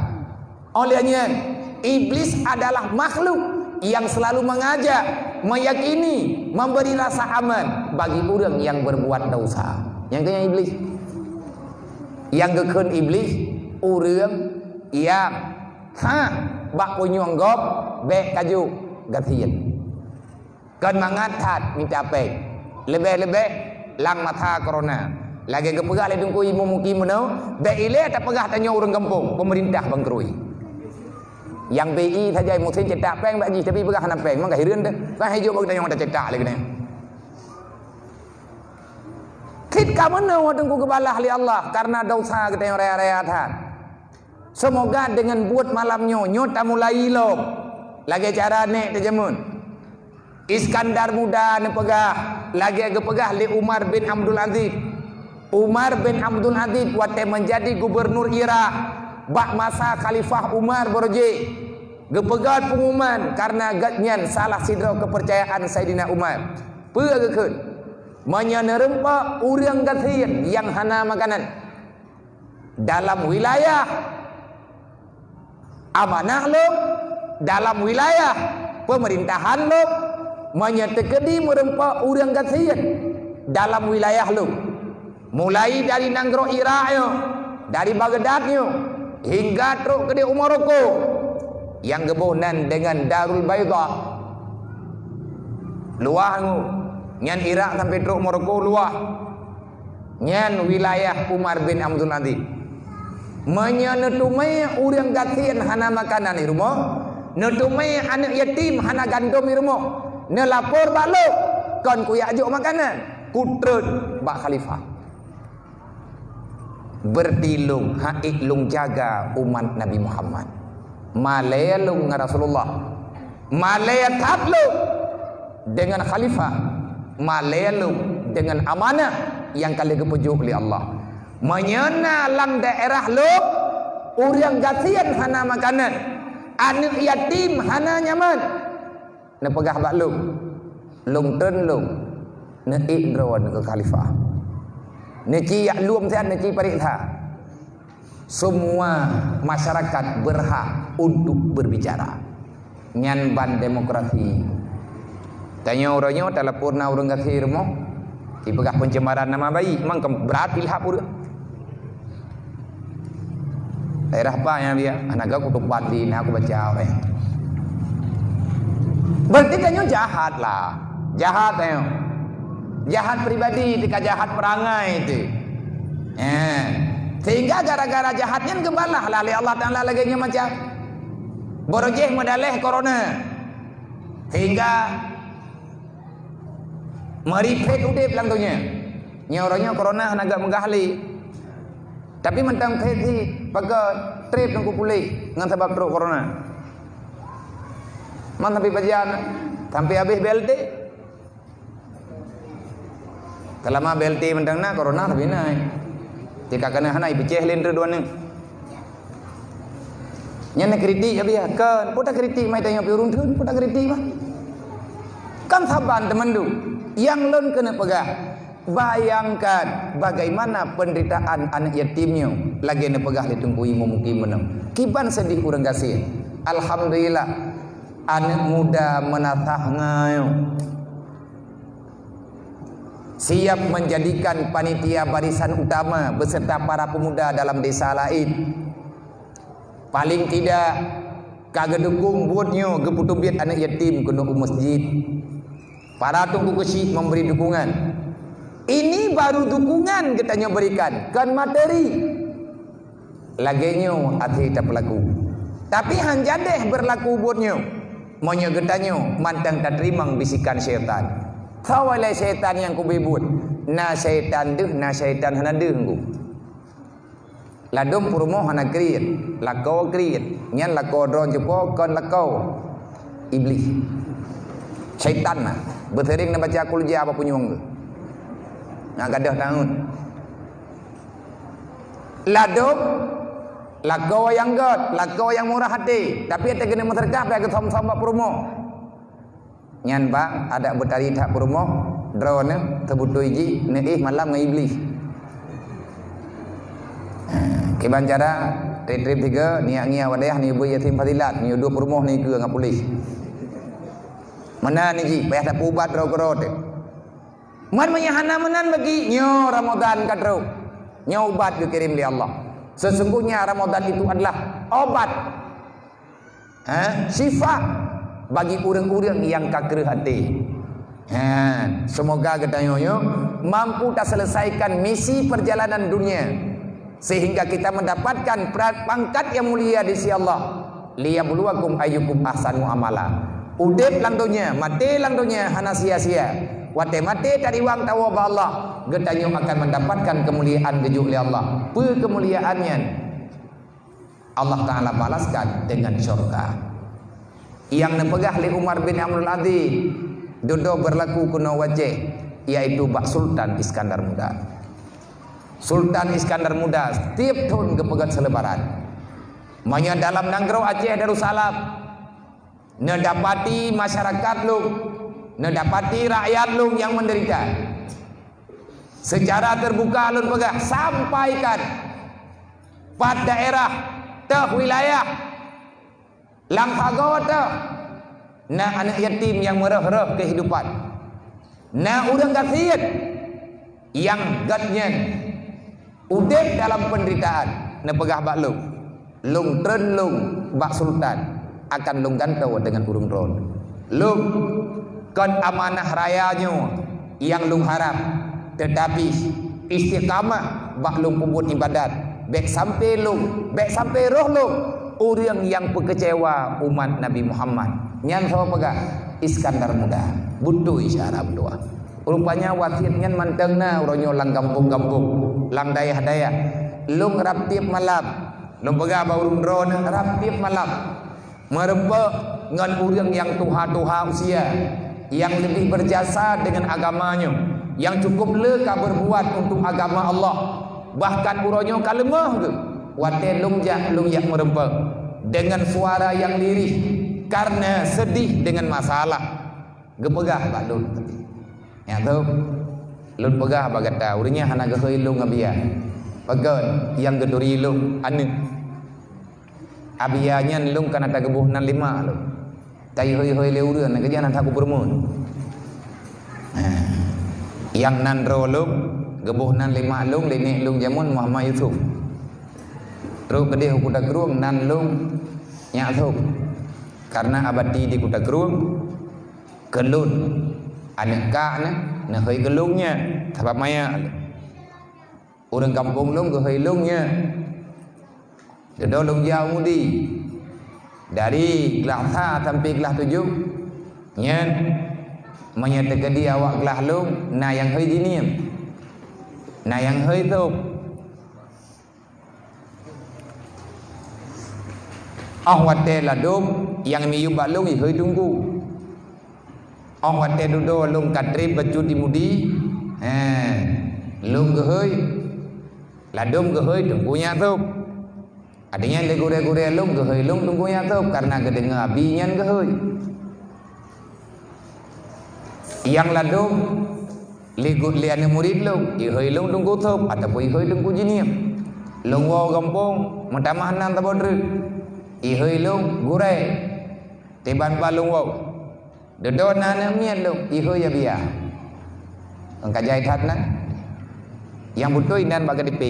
Óh lheueh nyan, Iblih adalah makhluk yang selalu mengajak, meyakini, memberi rasa aman bagi ureueng yang berbuat dosa. Nyang keu nyan Iblih. Nyang geukheun Iblih, ureueng nyang, ha, bak punyueng gob bèk kajok gasien. Kon mangat that mita pèng. Leubeh-leubeh lam masa corona. Lagèe geupeugah lé Teungku Imum Mukim bunoe, bèk ilèe tapeugah tanyoe ureueng gampông, peumeurintah bangkrui. Nyang B I saja musim cetak pèng bak jih, tapi peugah hana pèng, maka hireuen teuh. Kan hai jok bak geutanyoe tacetak lé geutanyoe. Cit ka meunoe Teungku geubalah lé Allah karena dosa geutanyoe raya-raya that. Seumoga deungon buet malam nyoe, nyoe tamulai lom. Lagèe cara nèk teujameun. Iskandar Muda neupeugah, lagèe geupeugah lé Umar bin Abdul Aziz. Umar bin Abdul Aziz watèe menjadi gubernur Irak bak masa Khalifah Umar baroe jih, geupeugah pengumuman karena gobnyan salah sidroe keupeurcayaan Saidina Umar. Peue geukheun? Meunyoe neureumpok ureueng gasien nyang hana makanan dalam wilayah amanah lom, dalam wilayah pemerintahan lom, meunyoe teukeudi meureumpok ureueng gasien dalam wilayah lom, mulai dari nanggroe Irak nyoe, dari Baghdad nyoe, hingga trok keudéh u Maroko, nyang geuboh nan deungon Darul Baydha. Luwah nyoe, nyan Irak sampai trok Maroko luwah. Nyan wilayah Umar bin Abdul Aziz. Meunyoe neuteumé ureuëng gasien hana makanan di rumoh, neuteumé aneuëk yatim hana gandom di rumoh, neulapor bak lôn, kon kujak jok makanan, kutrön bak khalifah. Berarti lôn haiek lôn jaga umat Nabi Muhammad. Malée lôn ngon Rasulullah. Malée that lôn deungon khalifah. Malée lôn deungon amanah nyang ka lheueh geupeujok lé Allah. Meunyoe na lam daerah lôn ureuëng gasien hana makanan, aneuëk yatim hana nyaman, neupeugah bak lôn, lôn trön lôn, neuék droe nyoe keu khalifah. Neuci jak lom siat, neuci pareksa. Semua masyarakat berhak untuk berbicara. Nyan ban demokrasi. Tanyoe uroe nyoe talapor na ureuëng gasien rumoh, jipeugah pencemaran nama baik, memang brat ilhab ureuëng. Daerah apa nyang biak? Anak aku tempat di, nak aku baca orang. Berarti tanyoe jahat lah. Jahat tanyoe. Jahat pribadi, tika jahat perangai tu. Eh. Sehingga gara-gara jahat nyan geubalah lah lé Allah Taala lagée nyoe macam. Borojeh meudaleh corona. Sehingga meuriphet udeb lam donya. Nyoe uroe nyoe corona hana gak meugah lé. Tapi mantong phet hi, pakon treb nangku puléh ngon sabab trok corona. Man sampai pajan, sampai habéh B L T. Selama B L T mantong na, corona tapi na. Tika kena hana ipicéh lé dua neuk. Nyan na kritik habéh, kon, peue takritik mai tanyoe pi ureuëng thon, peue takritik bah. Kan saban teumandum. Nyang lôn keuneuk peugah, bayangkan bagaimana penderitaan anak yatim nyoe lagée neupeugah lé Teungku Imum Mukim meunoe. Kiban sedih ureuëng gasien. Alhamdulillah, anak muda meunasah nyoe siap menjadikan panitia barisan utama beserta para pemuda dalam desa lain. Paling tidak, ka geudukung buet nyoe geupeuteubiet anak yatim keunoe u masjid. Para teungku keuchik memberi dukungan. Ini baru dukungan geutanyoe berikan, kon materi. Lagée nyoe até tapeulaku. Tapi han jadeh beurlaku buet nyoe. Meunyoe geutanyoe mantong tateurimong bisikan syaitan. Sawa lé syaitan nyang kubi buet. Na syaitan deuh, na syaitan hana deuh ngku. Ladom peurumoh hana kriet, lakoe kriet. Nyan lakoe droe cupo kon lakoe Iblih. Syaitan na. Beuseuring na baca kulja bak punyueng geuh. Na gadôh tahun. Ladom lakoe nyang gét, lakoe nyang murah até, tapi até keuneuk meuseudeukah pih geusom-som bak peurumoh. Nyan bang, adak beutari that peurumoh, droeneuh teubutôi jih neuéh malam ngon Iblih. Kiban cara, treb-treb tiga, niyak ngieng wadayah ni bui yatim fadilat, ni uduh peurumoh ni keue ngon puléh. Meunan ni jih, payah tapeuubat droe keudroe teuh. Man meunyo hana meunan bagi, nyoe Ramadan ka trok. Nyoe ubat geukirém lé Allah. Sesungguhnya Ramadan itu adalah obat, ha, syifa bagi ureuëng-ureuëng nyang ka kreueh até. Ha, semoga geutanyoe nyoe mampu taselesaikan misi perjalanan dunia. Sehingga kita mendapatkan pra-, pangkat yang mulia di sisi Allah. "Liyabluwakum ayyukum ahsanu amala." Udeb lam donya, maté lam donya hana sia-sia. Watée maté tariwang tawoe bak Allah, geutanyoe akan mendapatkan kemuliaan geujok lé Allah. Peue kemuliaan nyan? Allah Taala balaskan dengan syurga. Nyang neupeugah lé Umar bin Abdul Aziz, dudoe beurlaku keunoe wajéh, yaitu bak Sultan Iskandar Muda. Sultan Iskandar Muda setiap thon geupeugét seulebaran. Meunyoe dalam nanggroe Aceh Darussalam, neudapati masyarakat lôn, neudapati rakyat lôn nyang meudeurita. Seucara teubuka lôn peugah, sampaikan pat daerah, teuh wilayah, lam sagoe teuh na aneuëk yatim nyang meuröh-röh keuhidupan. Na ureuëng gasien nyang gét nyan udeb dalam peunderitaan, neupeugah bak lôn, lôn treun lôn bak sultan, akan lôn gantoe deungon ureuëng droe. Lôn kon amanah raya nyoe nyang lôn harab, teutapi istiqamah bak lôn peubuet ibadat, Bék sampai lôn, bék sampai roh lôn ureuëng nyang peukeucewa umat Nabi Muhammad. Nyan soe peugah? Iskandar Muda. Beutôi syedara meutuwah. Rupanya wasiet nyan mantong na uroe nyoe lam gampông-gampông, lam dayah-dayah. Lôn rab tieb malam. Lôn peugah bak ureuëng droeneuh, rab tieb malam meureumpok ngon ureuëng nyang tuha-tuha usia, nyang leubeh beujasa deungon agama nyoe, nyang cukup le ka beurbuat untuk agama Allah, bahkan uroe nyoe ka leumoh geuh. Watée lôn jak, lôn jak meureumpok deungon suara nyang lirih, kareuna seudeh deungon masalah. Geupeugah bak lôn, "Nyak Thôb, lôn peugah bak gata, ureuëng nyan hana geuhôi lôn Abia. Pakon nyang geuturi lôn aneuëk. Abia nyan lôn ka na tageuboh nan lé mak lôn. Tayue hôi-hôi lé ureuëng, na keujah na that kupeureumeun." Nyang nan droe lôn, geuboh nan lé mak lôn, lé nek lôn jameun Muhammad Yusuf. Trok keudeh u Kuta Krueng nan lôn Nyak Thôb. Kareuna abati di Kuta Krueng, keu lôn, aneuëk kak nyan, neuhôi keu lôn nyan, sabab manyak lôn. Ureuëng gampông lôn geuhôi lôn nyan. Dudoe lôn jak u Mudi. Dari glah sa sampai glah tujoh, nyan, meunyoe teukeudi awak glah lôn, na nyang hôi Jinim. Na nyang hôi Thôb. Óh watée ladôm nyang miyueb bak lôn ihôi Teungku. Óh watée dudoe lôn ka treb bacut di Mudi, he, lôn geuhôi, ladôm geuhôi Teungku Nyak Thôb. Artinya lé gurée-gurée lôn geuhôi lôn Teungku Nyak Thôb, kareuna geudeungoe abi nyan geuhôi. Nyang ladôm lé gu-, lé aneuëk murit lôn, ihôi lôn Teungku Thôb ataupun ihôi Teungku Jinim. Lôn woe gampông, meutamah nan saboh treuk. Ihôi lôn gurée, tiban ba lôn woe. Dudoe na aneuëk miet lôn, ihôi Abia. Nyang ka jai that na. Nyang beutôi nan bak K T P.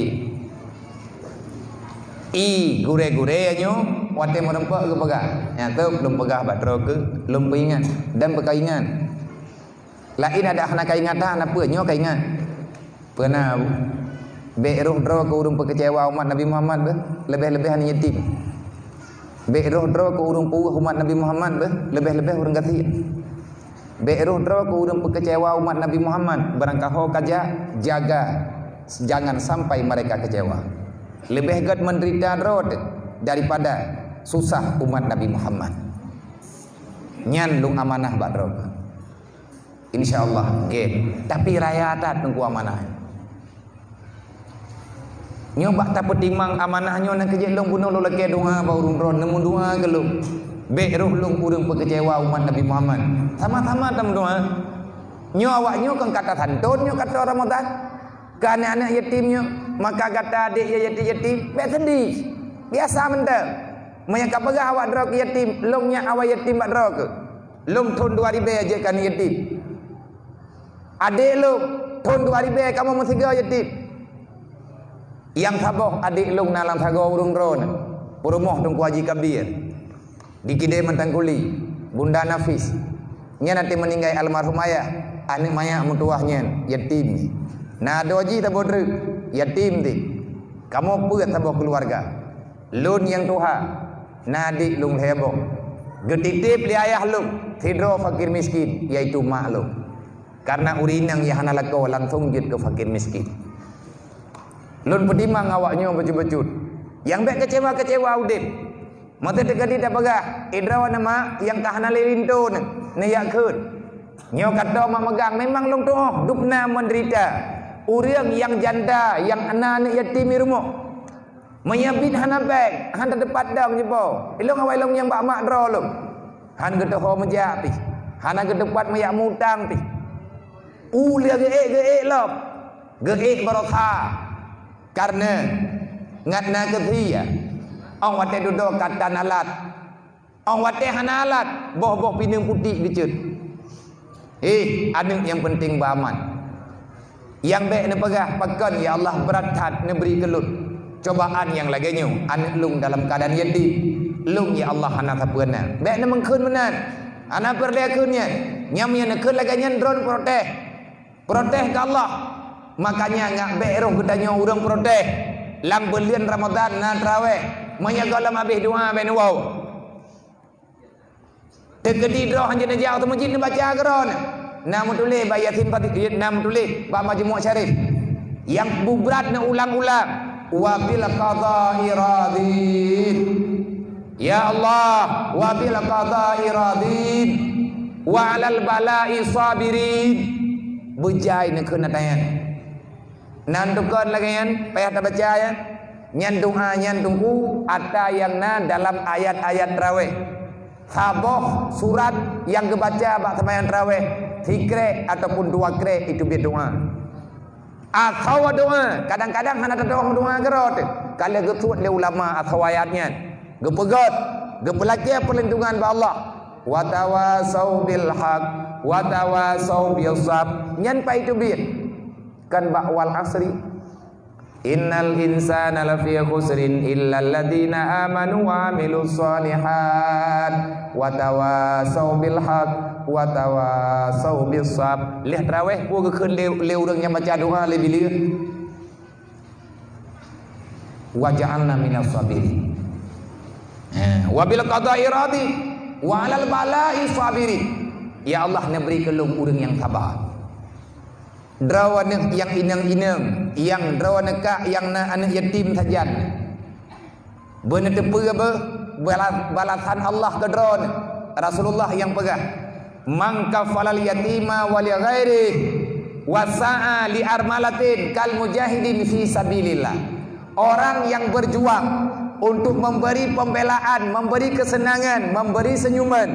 I gurée-gurée nyoe watée meureumpok geupeugah, "Nyak Thôb, lôn peugah bak droe keuh, lôn peuingat dan beukaingat." Laén adak hana kaingat that, na peue nyoe kaingat. Peue na, bék roh droe keu ureuëng peukeucewa umat Nabi Muhammad beuh, leubeh-leubeh aneuëk yatim. Bék roh droe keu ureuëng puweueh umat Nabi Muhammad beuh, leubeh-leubeh ureuëng gasien. Bék roh droe keu ureuëng peukeucewa umat Nabi Muhammad, barangkaho ka jak, jaga, jangan sampai mereka kecewa. Leubeh gét menderita droe teuh daripada susah umat Nabi Muhammad. Nyan lôn amanah bak droe. Insya Allah, oke. Tapi raya that Teungku amanah. Nyoe bak tapeutimang amanah nyoe, nyang keujeuet lôn bunoe lôn lakée doa bak ureuëng droe, neumeudoa keu lôn. Bék roh lôn ureuëng peukeucewa umat Nabi Muhammad. Sama-sama tameudoa. Nyoe awak nyoe kon ka tasanton nyoe ka troh Ramadhan. Keu aneuëk-aneuëk yatim nyoe, maka gata adék ya yatim-yatim, bék seudeh. Biasa mantong. Meunyoe ka peugah awak droe keu yatim, lôn nyak awai yatim bak droe keuh. Lôn thon dua ribée jeuet keu aneuëk yatim. Adék lôn, thon dua ribée kamoe meusigoe yatim. Nyang saboh adék lôn na lam sagoe ureuëng droeneuh, peurumoh Teungku Haji Kabir, di Kidé Mantangkuli, Bunda Nafis. Nyan até meuninggai almarhum ayah, aneuëk manyak meutuwah nyan, yatim. Na droe jih saboh treuk, yatim teuh. Kamoe peuet saboh keuluwarga. Lôn nyang tuha, na adék lôn lhée boh. Geutitéb lé ayah lôn sidroe fakir miskin, yaitu mak lôn. Kareuna ureuëng inong nyang hana lakoe langsong jeuet keu fakir miskin. Lôn peutimang awak nyoe bacut-bacut. Nyang bék keucewa-keucewa udeb. Meuseuti keudeh tapeugah, "Idroe neuh mak nyang ka hana lé linto neuh, neujak kheun." Nyoe ka tô mak meugang, memang lôn tuoh dubna meudeurita. Ureuëng nyang janda, nyang na aneuëk yatim di rumoh. Meunyoe biet hana bék, hana teupat dong jipo. Ilong awai lôn nyang bak mak droe lôn. Han geuteuho meujak pih. Hana geuteupat meujak mutang pih. Ulée geuék-geuék lom. Geuék baroesa. Kareuna ngat na keusia. Ong watée dudoe ka tan alat. Ong watée hana alat, boh-boh pineung putéh geuceuet. Heh, aneuëk nyang peunteng beuaman. Nyang bék neupeugah, "Pakon, ya Allah, brat that neubri keu lôn cobaan nyang lagée nyoe, aneuëk lôn dalam keuadaan yatim. Lôn, ya Allah, hana sapeue na." Bék neumeukeun meunan. Hana peureulée kheun nyan. Nyang meunyoe neukheun lagée nyan droe protes. Protes keu Allah. Makanya ngat bék roh geutanyoe ureuëng protes. Lam buleuen Ramadhan na traweh. Meunyoe gohlom habéh doa bèk neuwoe. Teukeudi droe hanjeuet neujak u teumeujiet neubaca keudroe. Na meutuléh bak Yasin Fatihah, na meutuléh bak Majmu' Syarif. Nyang brat neuulang-ulang, "Wa bil qada'i radin." Ya Allah, "Wa bil qada'i radin. Wa 'alal bala'i sabirin." Beujai neukheun ata nyan. Nan tukon lagèe nyan, payah tabaca nyan. Nyan doa nyan teungku, ata nyang na dalam ayat-ayat traweh. Saboh surat nyang geubaca bak seumayang traweh, sikrek ataupun dua krek, itu biet doa. Asoe doa, kadang-kadang hana tatu'oh doa keudroe teuh. Ka lheueh geusuet lé ulama asoe ayat nyan. Geupeugöt, geupeulakèe peulintongan bak Allah. "Wa tawasau bil haq, wa tawasau bis sab." Nyan pai teubiet. Kan bak "Wal asri. Innal insana lafi khusrin illa alladzina amanu wa amilus shalihat. Wa tawasau bil haq, wa tawasau bis sab." Lheueh traweh, peue geukheun lé, lé ureueng nyang baca doa lé bileue? "Wa ja'alna minas sabirin." Ha, "Wa bil qada'i radin, wa 'alal bala'i sabirin." Ya Allah, neubri keu lôn ureueng nyang saba. Droeneuh nyang inong-inong, nyang droeneuh kak nyang na aneuk yatim sajan. Beuneuteupeue beu bala-, balasan Allah keu droeneuh. Rasulullah nyang peugah, "Man kafalal yatima wa li ghairihi wa sa'a li armalatin kal mujahidin fi sabilillah." Orang yang berjuang untuk memberi pembelaan, memberi kesenangan, memberi senyuman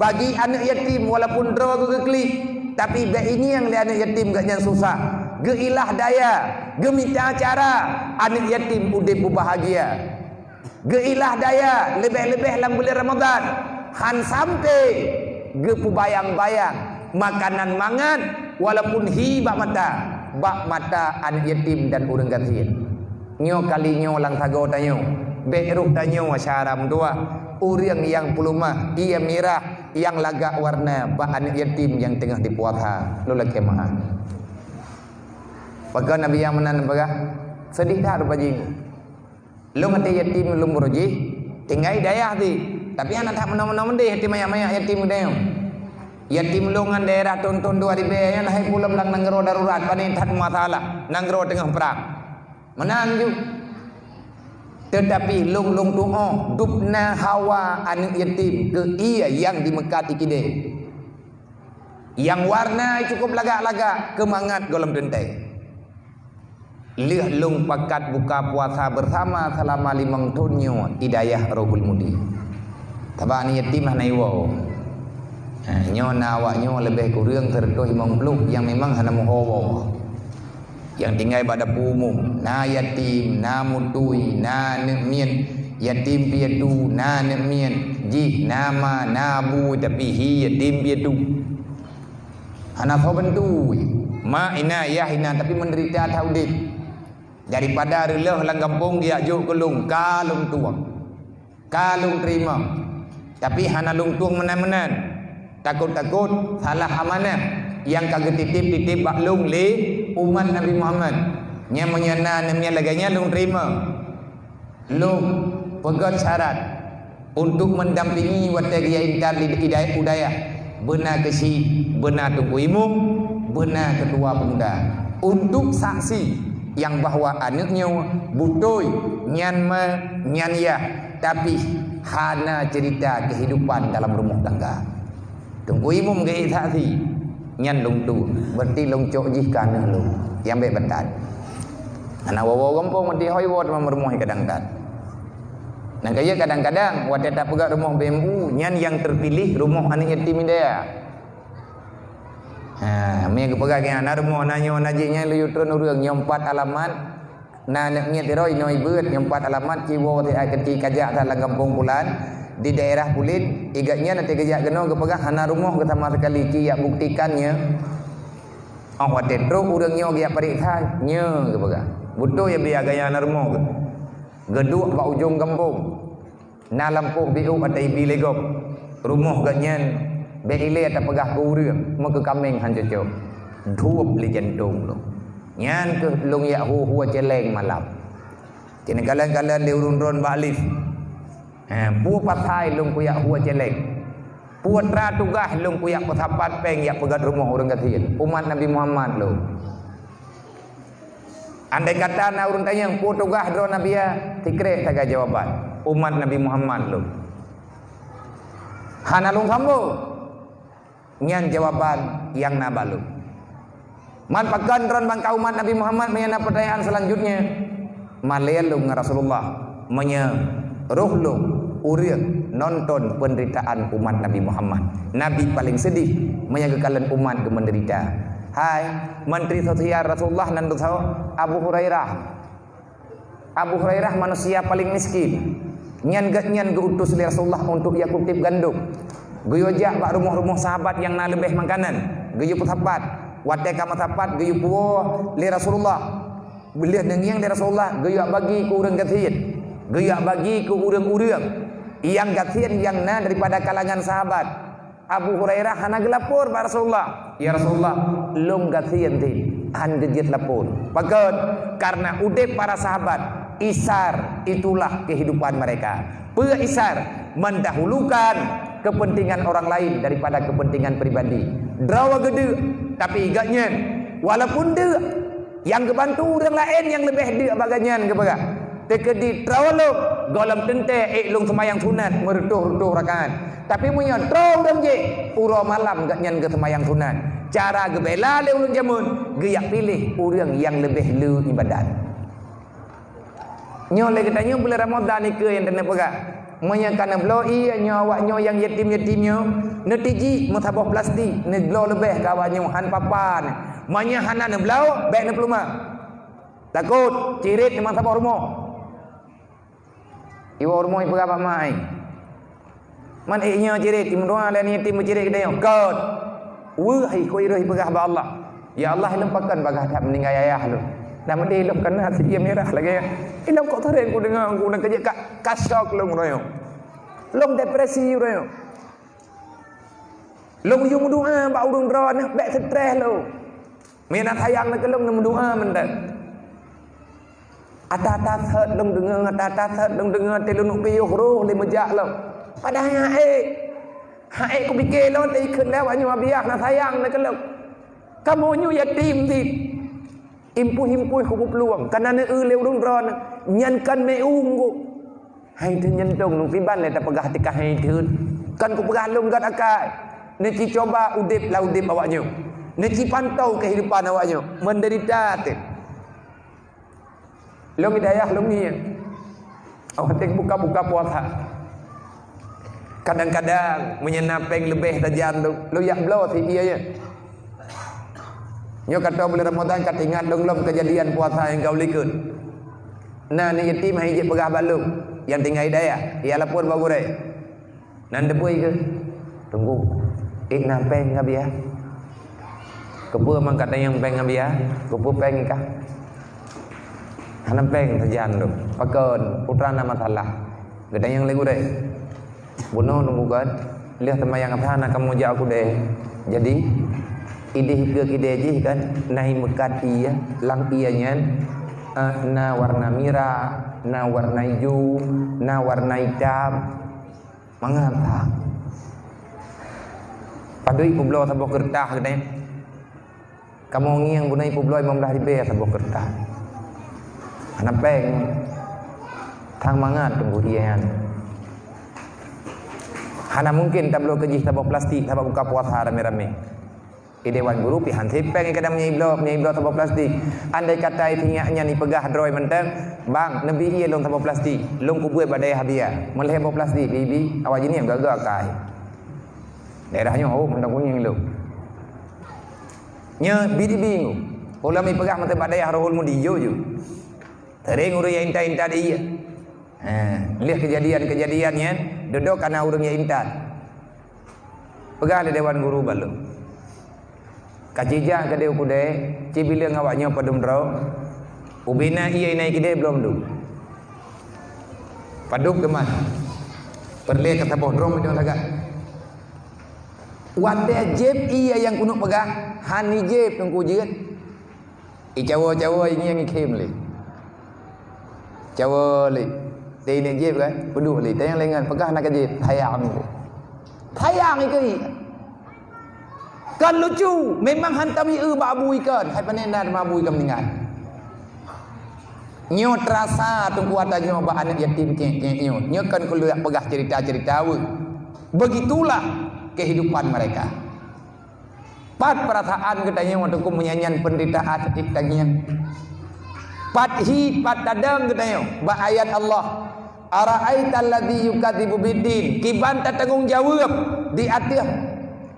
bagi aneuk yatim walaupun droe geuh geuklik, tapi bèk ingieng lé aneuk yatim geuh nyan susah. Geuilah daya, geumita cara aneuk yatim udeb beubahagia. Geuilah daya leubeh-leubeh lam buleuen Ramadhan, han sampoe geupeubayang-bayang makanan mangat walaupun hi bak mata, bak mata aneuk yatim dan ureueng gasien. Nyoe kali nyoe lam sagoe tanyoe, bèk rôh tanyoe syedara meutuwah, ureueng nyang peuleumah, ié mirah, nyang lagak warna bak aneuk yatim nyang teungoh jipuasa. Lôn lakèe meu'ah. Pakon Nabi nyang meunan peugah, seudeh that rupa jih. Lôn até yatim lôn beuroh jih, tinggai dayah jih. Tapi hana that meunoe-meunoe meudeh até manyak-manyak yatim geutanyoe. Yatim lôn ngon daerah thôn-thôn dua ribèe nyan hai pulom lam nanggroe darurat, pane that masalah, nanggroe teungoh prang. Meunan ju. Teutapi lôn, lôn tu'oh dubna hawa aneuk yatim keu ié nyang dimeukat i keudè. Nyang warna cukôp lagak-lagak, keu mangat gohlom teuntèe. Lheueh lôn pakat buka puasa beusama seulama limong thôn nyoe di dayah Rohul Mudi. Sabab aneuk yatim hana iwoe. Ha, nyoe na awak nyoe leubeh kureueng seratus limong ploh nyang memang hana meuho woe. Nyang tinggai bak dapu umum, na yatim, na mutui, na aneuk miet, yatim piatu, na aneuk miet, jih na ma, na bu, tapi hi yatim piatu. Hana soe bantu. Mak inan, yah inan, tapi menderita that udeb. Daripada reuloh lam gampông geujak jok keu lôn, ka lôn tueng. Ka lôn teurimong. Tapi hana lôn tueng meunan-meunan. Takot-takot salah amanah nyang ka geutitip-titip bak lôn lé umat Nabi Muhammad. Nyan meunyoe na aneuk miet lagèe nyan lôn teurimong. Lôn peugöt syarat untuk mendampingi watèe geujak intat di, di dayah, u dayah. Beuna keuchik, beuna teungku imum, beuna keutua pemuda. Untuk saksi nyang bahwa aneuk nyoe beutôi nyan ma, nyan yah, tapi hana cerita kehidupan dalam rumah tangga. Teungku imum geuék saksi, nyan lôn tueng, berarti lôn cok jih keu aneuk lôn, nyang bèk batat. Hana woe-woe gampông, meuti hôi woe teuma meurumoh kadang that. Nyang keu jeuet kadang-kadang, watèe tapeugöt rumoh B M U, nyan nyang terpilih rumoh aneuk yatim di dayah. Ha, meunyo geupeugah keu na rumoh, na nyoe, na jih, nyan lheuh trôn ureueng, nyoe empat alamat, na aneuk miet sidroe inoe ibeuet, nyoe empat alamat, ci woe siat keuti kajak that lam gampông pulan, di daerah Pulit, i gobnyan watèe geujak keunoe geupeugah hana rumoh geuh sama sekali, ci jak buktikan nyoe. Óh watèe trok ureueng nyoe geujak pareksa, nyoe geupeugah. Beutôi ya, bia gaya na rumoh geuh. Geuduek bak ujong gampông. Na lampôh B O ateueh ibi lé gob. Rumoh gobnyan bèk ilèe tapeugah keu ureueng, meukeukaméng han cocok. Dhueb lé jantông lôn. Nyan keuh lôn jak hue-hue cèlèng malam. Keuneuk kalon-kalon lé ureuëng droen bak lift. Ha, peue pasai lôn kuyak hue céléng. Peue tra tugaih lôn kuyak peusapat péng yak peugöt rumoh ureuëng gasien. Umat Nabi Muhammad lôn. Andai kata na ureuëng tanyong, "Peue tugaih droeneuh Nabi ya?" Sikrek sagai jawaban, "Umat Nabi Muhammad lôn." Hana lôn sambong. Nyan jawaban nyang na bak lôn. Man pakon droen bangka umat Nabi Muhammad meunyoe na peutanyaan seulanjutnya? Malée lôn ngon Rasulullah, meunyoe roh lôn ureuëng nonton peunderitaan umat Nabi Muhammad. Nabi paleng seudeh meunyoe geukalon umat geumeudeurita. Hai, menteri sosial Rasulullah nan beusoe Abu Hurairah. Abu Hurairah manusia paleng miskin. Nyan geuhnyan geu-utus lé Rasulullah untuk yakutip gandom. Geuyue jak bak rumoh-rumoh sahabat nyang na leubeh makanan, geuyue peusapat. Watée ka meusapat, geuyue puwoe lé Rasulullah. Beuleueh neungieng lé Rasulullah, geuyue bagi keu ureuëng gasien, geuyue bagi keu ureuëng-ureuëng nyang gasien nyang na daripada kalangan sahabat. Abu Hurairah hana geulapor bak Rasulullah, "Ya Rasulullah, lôn gasien teuh," hán geujeuet lapor. Pakon? Karena udeb para sahabat, isar itulah kehidupan mereka. Peue isar? Mendahulukan kepentingan orang lain daripada kepentingan pribadi. Droe geudeuk, tapi geuhnyan walaupun deuk, nyang geubantu ureuëng laén nyang leubeh deuk bak geuhnyan geupeugah, "Teukeudi droe lôn, gohlom teuntée ék lôn seumayang sunat meureutôh-reutôh rakaat. Tapi meunyoe droe ureuëng jih, uroe malam geuhnyan geuseumayang sunat." Cara geubela lé ureuëng jameun, geuyak piléh ureuëng nyang leubeh le iébadat. Nyoe lé geutanyoe buleuen Ramadhan nikeue nyang teuneupeugah. Meunyoe ka neubloe ié nyoe awak nyoe nyang yatim-yatim nyoe, neutiji meusaboh plastik, neubloe leubeh keu awak nyoe han papa nyoe. Meunyoe hana neubloe, bék neupeuleumah. Takot cirit nyoe meusaboh rumoh. Iwoe rumoh ipeugah bak mak ai. Man ék nyoe cirit, imeudoa lé yatim meucirit geutanyoe. Kot. Weueh hai koi roh ipeugah bak Allah. Ya Allah, lôn pakon bagah that meuninggai ayah lôn. Dan meudeh lôn kana sie mirah lagée. Ilong kok sering ku deungoe ku dan kejak ka, ka syok lôn royong. Lôn depresi royong. Lôn yue meudoa bak ureuëng droe nyoe bék stres lôn. Meunyoe na sayang na keu lôn, neumeudoa mantong. Ata-ata sot lôn deungoe, ata-ata sot lôn deungoe, teuh lôn piôh roh lé meujak lôn. Padahai hak ék. Hak ék kupike lôn teuh ikheun lé awak nyoe abiah na sayang na keu lôn. Kamoe nyoe yatim cit. Impui-impui kupeuplueng, kana neu-eu lé ureuëng droe nyan kan meu-eu. Hai teuh nyentong nung kiban lé tapeugah teuka hai teuh. Kan kupeugah lôn gét akai. Neuci cuba udeb lam udeb awak nyoe. Neuci pantau kehidupan awak nyoe. Menderita teuh. Lôn hidayah lôn ngieng. Awak teuh buka-buka puasa. Kadang-kadang meunyoe na péng leubeh sajan lôn, lôn yak bloe si ié nyan. Nyoe ka troh buleuen Ramadhan ka teuingat lôn lom keujadian puasa nyang ka u likot. Na aneuk yatim hai jeuet peugah bak lôn nyang tinggai dayah, ya lapor bak gurée. Nan teupeue keuh? Teungku, ék na péng ngon biaya? Keupeue mangkat nyang péng ngon biaya? Keupeue péng kah? Hana péng sajan lôn. Pakon? Putra na masalah. Geutanyong lé gurée. Bunoe lôn bukon, lheueh teumayang asar na kamoe jak u keudée. Jadi, ideh keu keudée jih kan, na imeukat ié, lam ié nyan, eh, na warna mirah, na warna ijo, na warna itam. Mangat that. Padub ipeubloe saboh keureutah keudée. Kamoe ngieng bunoe ipeubloe limong blaih ribée saboh keureutah. Hana péng. Thang mangat teungku ié nyan. Hana mungken tabloe keu jih saboh plastik sabab buka puasa ramé-ramé. Di dewan guru pih han sipéng kadang meunyoe ibloe, meunyoe ibloe saboh plastik. Andai kata itinyak nyan ipeugah droe mantong, "Bang, neubi ié lôn saboh plastik, lôn kubuet bak dayah biaya." Meulhée boh plastik, bi-bi, awak jih nyan gaga akai. Daerah nyoe, oh, mantong kunyeng lôn. Nyoe bi-bi. Ulama ipeugah mantong bak dayah Rohul Mudi, jujur. Sering ureuëng nyang intat-intat ié. Ha, lheueh keujadian-keujadian nyan, dudoe kana ureuëng nyang intat. Peugah lé dewan guru bak lôn. Ka cijak keudée u keudée, ci bileueng awak nyoe padum droe. Ubena ié inan keudée bloe mandum. Padub teuma. Peureulée ka saboh droe meunyoe lagak. Watée jieb ié nyang keuneuk peugah, han ijieb teungku jeuet. Icawoe-cawoe ngieng ikhém lé. Cawa lé. Di ini jép kan? Peuduek lé. Tanyong lengan, peugah na ka jép. Sayang. Sayang ikeu. Kan lucu, memang hantom ieu bak abu ikon. Hai panen na abu ikon meuninggai. Nyoe terasa teungku ata nyoe bak aneuk yatim kek-kek nyoe. Nyoe kan kuleuak peugah cerita-cerita weueh. Begitulah kehidupan mereka. Pat perasaan geutanyoe teungku meunyanyan penderitaan sakét tangiang? Pat hi, pat tadong geutanyoe bak ayat Allah, "Ara'aital ladzi yukadzibu biddin?" Kiban tatanggong jaweueb di ateueh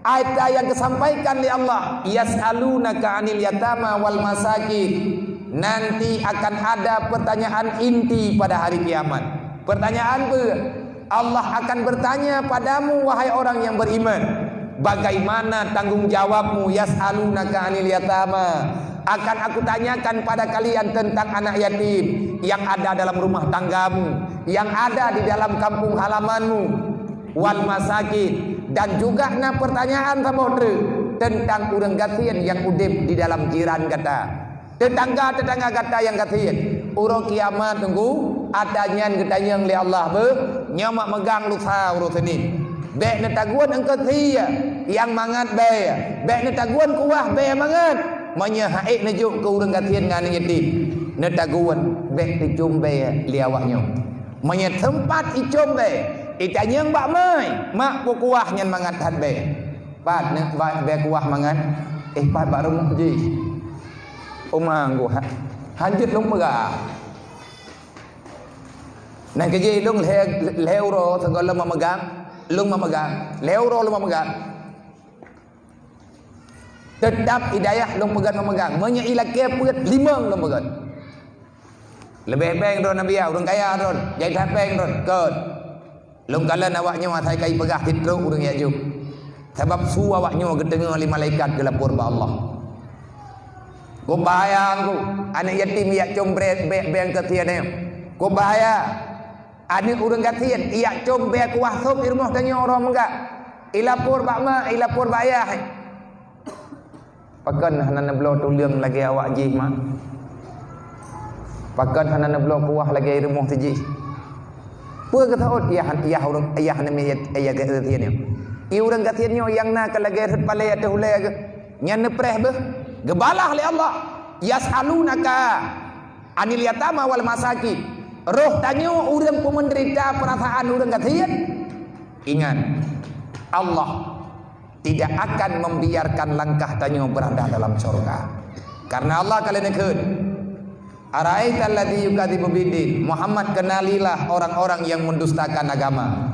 ayat nyang geusampaikan lé Allah, "Yas'alunaka 'anil yatama wal masakin." Nanti akan ada pertanyaan inti pada hari kiamat. Pertanyaan peue? Allah akan bertanya padamu, wahai orang yang beriman, bagaimana tanggung jawabmu? "Yas'alunaka 'anil yatama." Akan aku tanyakan pada kalian tentang anak yatim yang ada dalam rumah tanggamu, yang ada di dalam kampung halamanmu, wal masakin, dan juga na pertanyaan saboh treuk tentang ureuëng gasien yang udeb di dalam jiran gata. Tetangga-tetangga gata nyang gasien, uroe kiamat teungku, ata nyan geutanyong lé Allah beuh, nyoe mak meugang lusa uroe Senin. Bék neutagun eungkot sie nyang mangat bèe, bék neutagun kuah bèe mangat. Meunyoe ha'ék neujok keu ureuëng gasien ngon aneuk yatim, neutagun bék teucom bèe lé awaknyoe. Meunyoe teumpat icom bèe, itanyong bak mai, mak, peue kuah nyan mangat that bèe. Pat neuk bèe kuah mangat, eh, pat bak rumoh jih. Uma nggu ha-, hanjeuet lôn peugah. Nyan keujih lôn lhèe, lhèe uroe sigoe lôn meumeugang, lôn meumeugang, lhèe uroe lôn meumeugang. Teutap i dayah lôn peugöt meumeugang. Meunyoe i lakèe peuet limong lôn peugöt. Leubeh bèe droe Nabi, ureuëng kaya droe, jai that bèe droe, kön. Lôn kalon awaknyoe asai ka ipeugah sitrok ureuëng jak jok. Sabab su awaknyoe geuteungoh lé malaikat geulapor bak Allah. Kok bahaya ngku, aneuk yatim jak com bèe, bèe, bèe keu sie nyoe. Kok bahaya, aneuk ureuëng gasien jak com bèe kuah sop di rumoh tanyoe uroe meugak. Ilapor bak mak, ilapor bak ayah. Pakon hana neubloe tuleueng lagèe awak jih, mak? Pakon hana neubloe kuah lagèe rumoh si jih? Peue geuseuôt yah, yah ureuëng, yah neumiyet, yah gasien nyoe? I ureuëng gasien nyoe nyang na ka lagèe rhot palèe ateueh ulèe geuh. Nyan neupreh beuh. Geubalah lé Allah, "Yas'alunaka 'anil yatama wal masakin." Roh tanyoe ureuëng peumeudeurita peurasaan ureuëng gasien. Ingat, Allah tidak akan membiarkan langkah tanyoe berada dalam syurga. Karena Allah ka lheueh neukheun, "Ara'aital ladzi yukadzibu biddin?" Muhammad, kenalilah orang-orang yang mendustakan agama.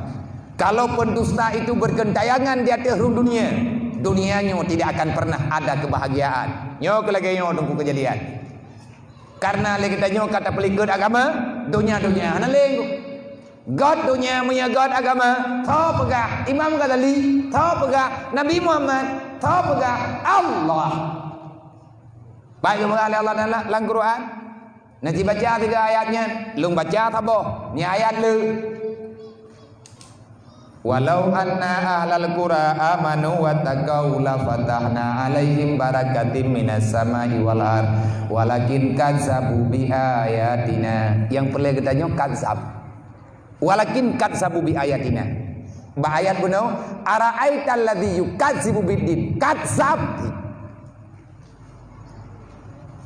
Kalau pendusta itu bergentayangan di atas dunia, dunia nyoe tidak akan pernah ada kebahagiaan. Nyoe keu lagèe nyoe teungku keujadian. Karena lé geutanyoe ka tapeulikot agama, donya-donya hana lé. Göt donya meunyoe göt agama, tho peugah Imam Ghazali, tho peugah Nabi Muhammad, tho peugah Allah. Baik geupeugah lé Allah Taala lam Quran. Neuci baca tiga ayat nyan, lôn baca saboh. Nyan ayat le. "Walau anna ahlal qura amanu wattaqau lafatahna 'alaihim barakatim minas sama'i wal ard, walakin kadzabu bi ayatina." Nyang peureulèe geutanyoe kadzab. "Walakin kadzabu bi ayatina." Bak ayat bunoe, "Ara'aital ladzi yukadzibu biddin." Kadzab.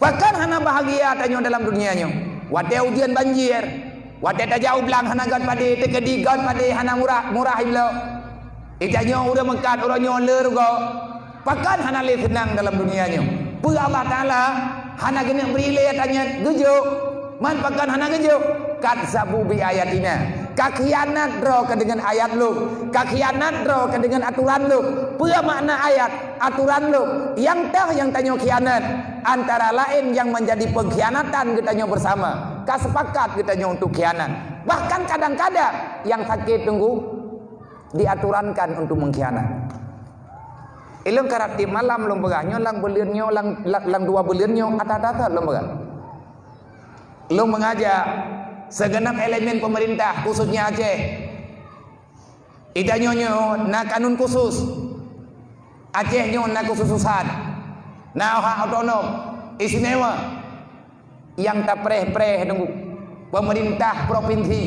Pakon hana bahagia tanyoe dalam dunia nyoe? Watèe ujeuen banjir, watèe tajak u blang hana göt padé, teukeudi göt padé hana murah, murah ibloe. Itanyoe ureuëng meukat uroe nyoe le rugoe. Pakon hana lé seunang dalam dunia nyoe? Peue Allah Taala hana geuneuk bri lé ata nyan? Geujok. Man pakon hana geujok? Kadzabu bi ayatina. Ka khianat droe keu deungon ayat lôn. Ka khianat droe keu deungon aturan lôn. Peue makna ayat, aturan lôn? Nyang teuh nyang tanyoe khianat. Antara laén nyang menjadi pengkhianatan geutanyoe bersama. Ka sepakat geutanyoe untuk khianat. Bahkan kadang-kadang nyang sakét teungku diaturankan untuk mengkhianat. Ilôn karab tiep malam lôn peugah nyoe lam buleuen nyoe, lam, lam, lam dua buleuen nyoe, ata-ata lôn peugah. Lôn mengajak segenap elemen pemerintah, khususnya Aceh. Itanyoe nyoe na kanun khusus. Aceh nyoe na kekhususan. Na hak otonom, istimewa. Nyang tapreh-preh teungku. Pemerintah provinsi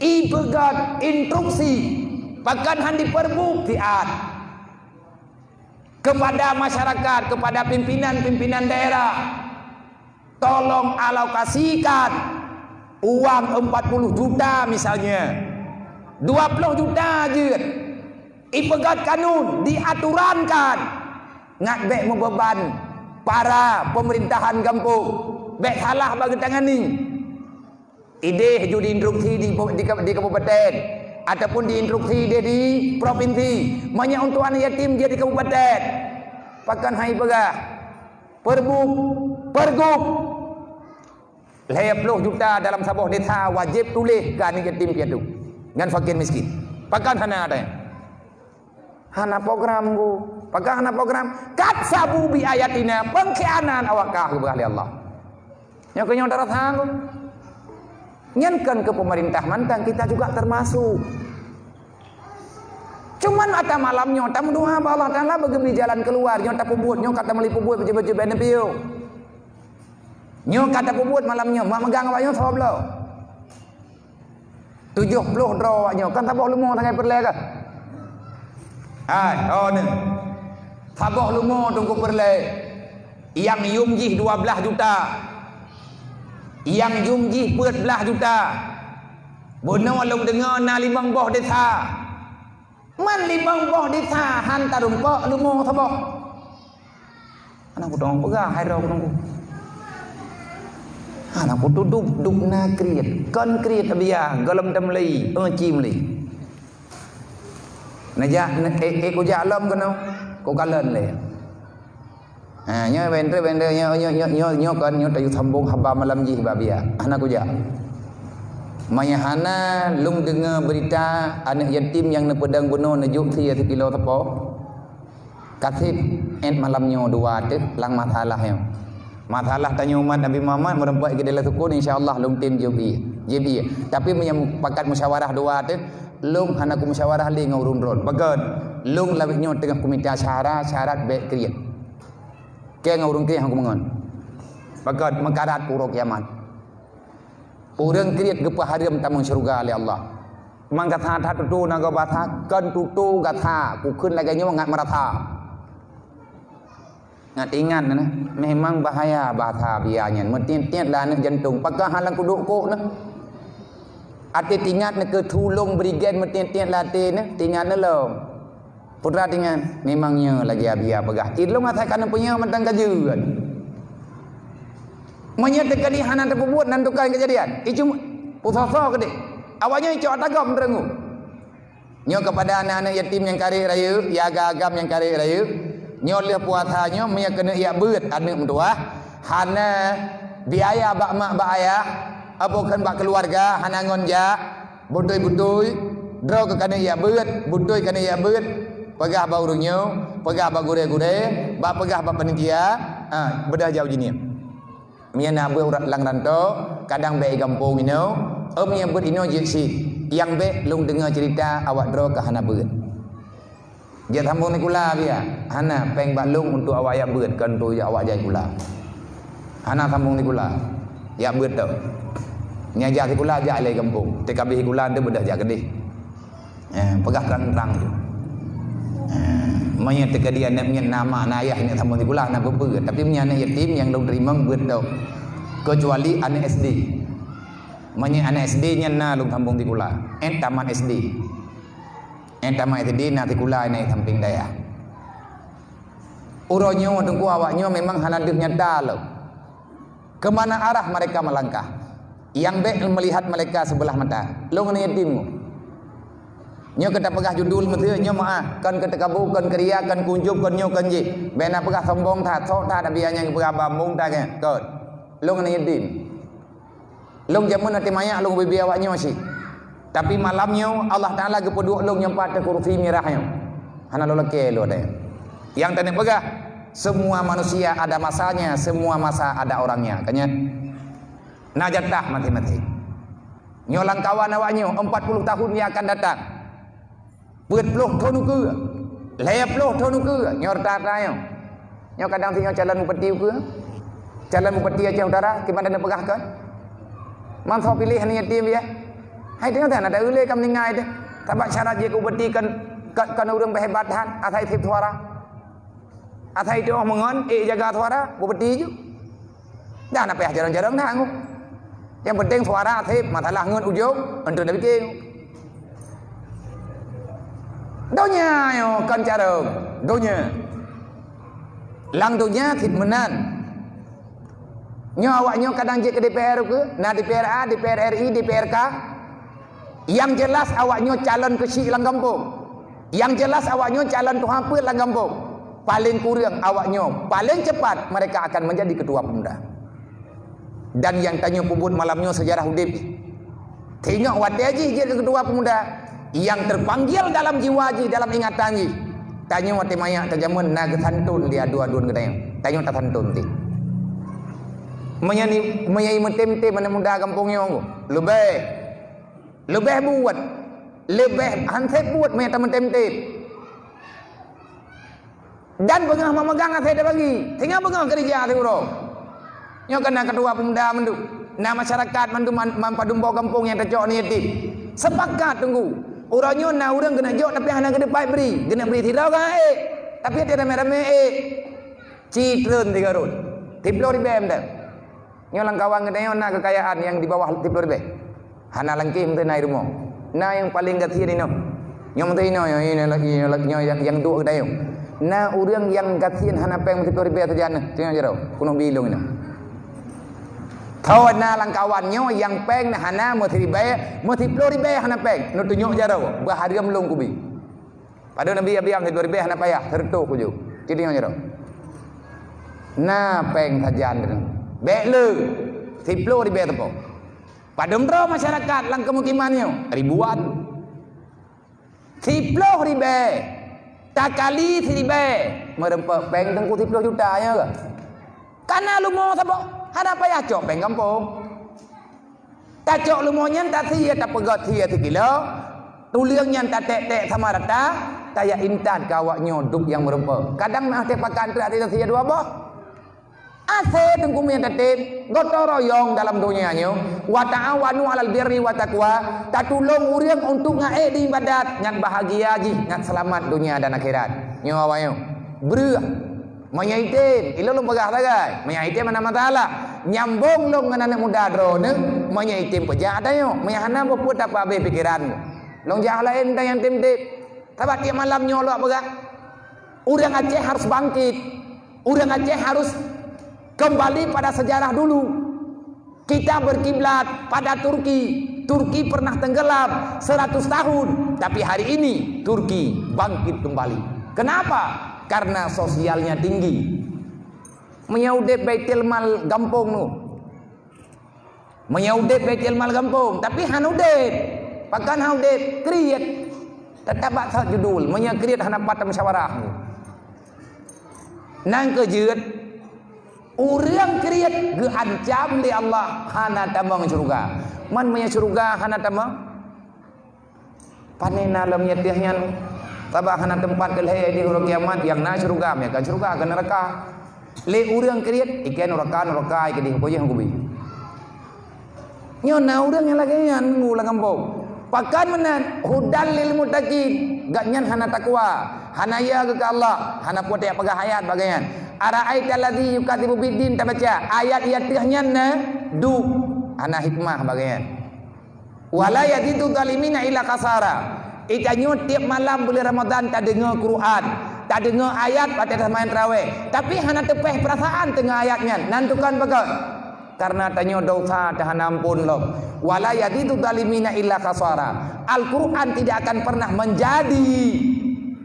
ipeugét instruksi, pakon han dipeureubuet siat kepada masyarakat, kepada pimpinan-pimpinan daerah, tolong alokasikan uang empat puluh juta misalnya, dua puluh juta jeuet. Ipeugét kanun, diaturankan, ngat bék meubeban para pemerintahan gampông, bék salah bak geutangani. Idéh ju diinstruksi di, di, di kabupaten ataupun diinstruksi di, di provinsi, meunyoe untuk aneuk yatim jeuet di kabupaten. Pakon han ipeugah? Peureubuet, peureugup. Lhèe ploh juta dalam saboh desa wajéb tuléh keu aneuk yatim piatu ngon fakir miskin. Pakon hana ada? Hana program ku. Pakon hana program? Kadzabu bi ayatina, pengkhianat awak ka geupeugah lé Allah. Nyoe keuh nyoe tarasa ku. Nyan kon keu pemerintah mantong, kita juga termasuk. Cuman ata malam nyoe tameudoa bak Allah Taala beugeubri jalan keuluar, nyoe tapeubuet, nyoe ka tameuli peubuet beujeuet-beujeuet bak N P O. Nyoe ka tapeubuet malam nyoe, mak meugang awak nyoe saboh bloe. Tujoh ploh droe awak nyoe, kan saboh leumo sagai peureulèe kah? Hai, oh ni. Saboh leumo teungku peureulèe. Nyang yum jih dua blaih juta. Nyang yum jih peuet blaih juta. Bunoe lôn deungoe na limong boh desa. Man limong boh desa han tarumpok leumo saboh. Hana kutong peugah hai droe kutong ku. Hana kutuduk duk na kriet. Kon kriet biaya gohlom teumeli, euci meli. Neujak, ne-, eh, eh, kujak lom keunoe, kukalon lé. Ha, nyoe bendera, bendera, nyoe, nyoe, nyoe, nyoe, nyoe kon, nyoe tayue sambong haba malam jih bak biya. Hana kujak. Maya hana lôn deungoe beurita aneuk yatim nyang neupeudong bunoe neujok sie sikilo sapo. Kaseb, ét malam nyoe dua teuh lam masalah nyoe. Masalah tanyoe umat Nabi Muhammad meureumpok keudéh lam sukon, insya Allah lôn tem jeueb ie. Jeueb ie. Tapi meunyoe pakat musyawarah dua teuh, lôn hana kumusyawarah lé ngon ureuëng droen. Pakon, lôn lawét nyoe teungoh kumita syara, syarat bék kriet. Keu ngon ureuëng kriet hana kumeungon. Pakon, meukarat uroe kiamat. Ureuëng kriet geupeuhareuem tamong syeuruga lé Allah. Mang gata that tutoe na goe basa, kon tutoe gata, kukheun lagée nyoe ngat meurasa. Ngat ingat na, memang bahaya basa biya nyan. Meutiet-tiet lah aneuk jantong, pakon hana kudok kok na. Até tingat na keu tulông berigen meutiet-tiet lah até na, tingat na lom. Putra tingat, memang nyoe lagée Abiya peugah. Ilong asai ka neupeunyoe mantong ka jeuet. Meunyoe teuka di hana teupeubuet nan tukang keujadian. Icuma pusoe-soe keudeh. Awaknyoe icok atagom meureugu. Nyoe keupada aneuk-aneuk yatim nyang karek rayeuk, ya agam-agam nyang karek rayeuk. Nyoe lheueh puasa nyoe meunyoe keuneuk yak beuet aneuk meutuwah, hana biaya bak mak bak ayah, aboh kheun bak keuluwarga hana ngon jak. Beutôi-beutôi, droe keu keuneuk yak beuet, beutôi keuneuk yak beuet, peugah bak ureuëng nyoe, peugah bak gurée-gurée, bak peugah bak panitia, ha, beudah jauh jinie. Meunyoe na beuet urat lam rantô, kadang bék i gampông inoe, meunyoe beuet inoe jeuet cit, nyang bék lôn deungoe ceurita awak droe ka hana beuet. Jak sambong sikula biya, hana péng bak lôn untuk awak yak beuet, kon untuk awak jak sikula. Hana sambong sikula, yak beuet tu. Nyang jak sikula jak lé gampông, teuka bih sikula tu beudah jak keudeh. Eh, peugah trang-trang tu. Eh, meunyoe teuka di aneuk miet na mak na ayah nyang sambong sikula na peue-peue, tapi meunyoe aneuk yatim nyang lôn teurimong beuet tu. Kecuali aneuk S D. Meunyoe aneuk S D nyan na lôn sambong sikula, eh tamat S D. Nyang tamat S D na sikula nyang sampéng dayah. Uroe nyoe teungku awak nyoe memang hana deuh nyata lom. Keumana arah mereka melangkah? Nyang bék melihat mereka sebelah mata. Lôn aneuk yatim. Nyoe ka tapeugah judul meuseu nyoe meuah, kon keu teukabu, kon keu ria, kon keu ujub, kon nyoe, kon jih. Bék na peugah sombong that, sok that, biya nyang peugah bambong that, kon. Lôn aneuk yatim. Lôn jameun até manyak lôn ubé-bé awak nyoe cit. Tapi malam nyoe Allah Taala geupeuduek lôn nyang pat ateueh kursi mirah nyoe. Hana lôn lakée lôn deh. Nyang taneuk peugah, semua manusia ada masanya, semua masa ada orangnya. Kan nyan? Na jatah maté-maté. Nyoe lam kawan awak nyoe empat puluh tahun yang akan datang. Peuet ploh thon ukeue, lhée ploh thon ukeue, nyoe rata-rata nyoe. Nyoe kadang singoh calon bupati ukeue, calon bupati Aceh Utara, kiban taneuk peugah kon. Man soe piléh aneuk yatim ya. Hai teuh nyan na taeu lé ka meuninggai teuh. Sabab syarat jih keu beuti kan, kan, kan ureueng beuhebat that, asai sép suara. Asai teuh meungon, eh, jaga suara, beuti ju. Dah na payah jarang-jarang dah ngok. Yang penting suara sép, masalah ngon ujong, enteuk dah bikin. Donya nyoe kan carông, donya. Lam donya cit meunan. Nyoe awak nyoe kadang jeuet keu D P R keu, na D P R A, D P R R I, D P R K. Yang jelas awak nyoe calon keuchik lam gampông. Yang jelas awak nyoe calon tuha peuet lam gampông. Paling kurang awak nyoe, paling cepat mereka akan menjadi ketua pemuda. Dan nyang tanyoe peubuet malam nyoe sejarah udeb. Teuingat watée jih jeuet keu ketua pemuda, nyang terpanggil dalam jiwa jih, dalam ingatan jih. Tanyoe watée manyak tajameun na geusanton di adu-aduen geutanyoe. Tanyoe tasanton teuh. Meunyoe ni, meunyoe meutem-tem aneuk muda gampông nyoe, leubeh, leubeh buet, leubeh hanseb buet meunyoe tameutem-tem. Dan beungoh meumeugang asai teubagi, singoh beungoh keurija siuroe. Nyoe kan na ketua pemuda mandum, na masyarakat mandum man, man padum boh gampông nyang tacok aneuk yatim. Sepakat teungku, uroe nyoe na ureueng keuneuk jok tapi hana geuneuk paih bri, geuneuk bri sidroe ka ék, tapi até ramé-ramé ék. Ci treun sigoe rot, siploh ribée mantong. Nyoe lam kawan geutanyoe na keukayaan nyang di bawah siploh ribée. Hana langkeh meuteunai rumoh. Na nyang paleng gasien inoe. Nyoe meuteunai inoe, nyoe, nyoe, nyoe, nyoe, nyoe nyang, nyang duek geutanyoe. Na ureueng nyang gasien hana péng meusiploh ribée sajan nyoe. Teunyok jaroe, keunoe bi lôn inoe. Tho na lam kawan nyoe nyang péng hana meusiribée, meusiploh ribée hana péng. Neutunyok jaroe, beuhareuem lôn kubi. Padahai Nabi Abraham siploh ribée hana payah, seureutoh kujok. Teunyok jaroe. Na péng sajan nyoe. Bék le, siploh ribée teupeu. Padum droe masyarakat lam keumukiman nyoe? Ribuan. Siploh ribée takali siribée, meureumpok péng teungku siploh juta nyoe keuh. Kana lumo saboh, hana payah cok péng gampông. Tacok lumo nyan tasie, tapeugöt sie sikilo, tuleueng nyan taték-ték sama rata, taya intat keu awak nyoe dub nyang meureumpok. Kadang meuh até pakan trok até tasie dua boh. Asée teungku meunyoe tatem, gotong royong dalam donya nyoe, wa ta'awanu 'alal birri wa taqwa, tatulông ureueng untuk ngaék di ibadat, ngat bahagia jih, ngat seulamat donya dan akhirat. Nyoe awak nyoe, breueh. Meunyoe item, ilôn lôn peugah sagai, meunyoe item hana masalah. Nyambông lôn ngon aneuk muda droeneuh, meunyoe item peujak tanyoe, meunyoe hana beupeu tapeuhabéh pikeran. Lôn jak laén dan nyang tem-tem. Sabab tiep malam nyoe lôn peugah, ureueng Aceh harus bangkit. Ureueng Aceh harus kembali pada sejarah dulu. Kita berkiblat pada Turki. Turki pernah tenggelam seratus tahun, tapi hari ini Turki bangkit kembali. Kenapa? Karena sosialnya tinggi. Meunyoe udeb Baitul Mal gampông nyoe. Meunyoe udeb Baitul Mal gampông, tapi han udeb. Pakon han udeb? Kriet. Teutap bak that judul, meunyoe kriet hana pat musyawarah. Nang keu jeuet, ureueng kriet geuancam lé Allah hana tamong syeuruga. Man meunyoe syeuruga hana tamong, pane na lom nyoe teuh nyan, sabab hana teumpat keu lhée di uroe kiamat, nyang na syeuruga, meunyoe kon syeuruga, kon neuraka. Lé ureueng kriet, ikée neuraka, neuraka, ikée di huköm jih huköm. Nyoe na ureueng nyang lagée nyan ngu lam gampông. Pakon meunan, hudan lil muttaqin, gobnyan hana takwa, hana ya keu Allah, hana putéh peugah ayat bak gobnyan. Ara'aital ladzi yukadzibu biddin, tabaca, ayat nyang teuh nyan na duek, hana hikmah bak gobnyan. Wala yazidu zalimina illa khasara. Geutanyoe tiep malam buleuen Ramadhan tadeungoe Quran, tadeungoe ayat watée taseumayang tarawéh, tapi hana teupéh peurasaan teungoh ayat nyan. Nan tukon pakon? Karena tanyoe dosa teuh hana ampôn lom. Wala yazidu zalimina illa khasara. Al-Quran tidak akan pernah menjadi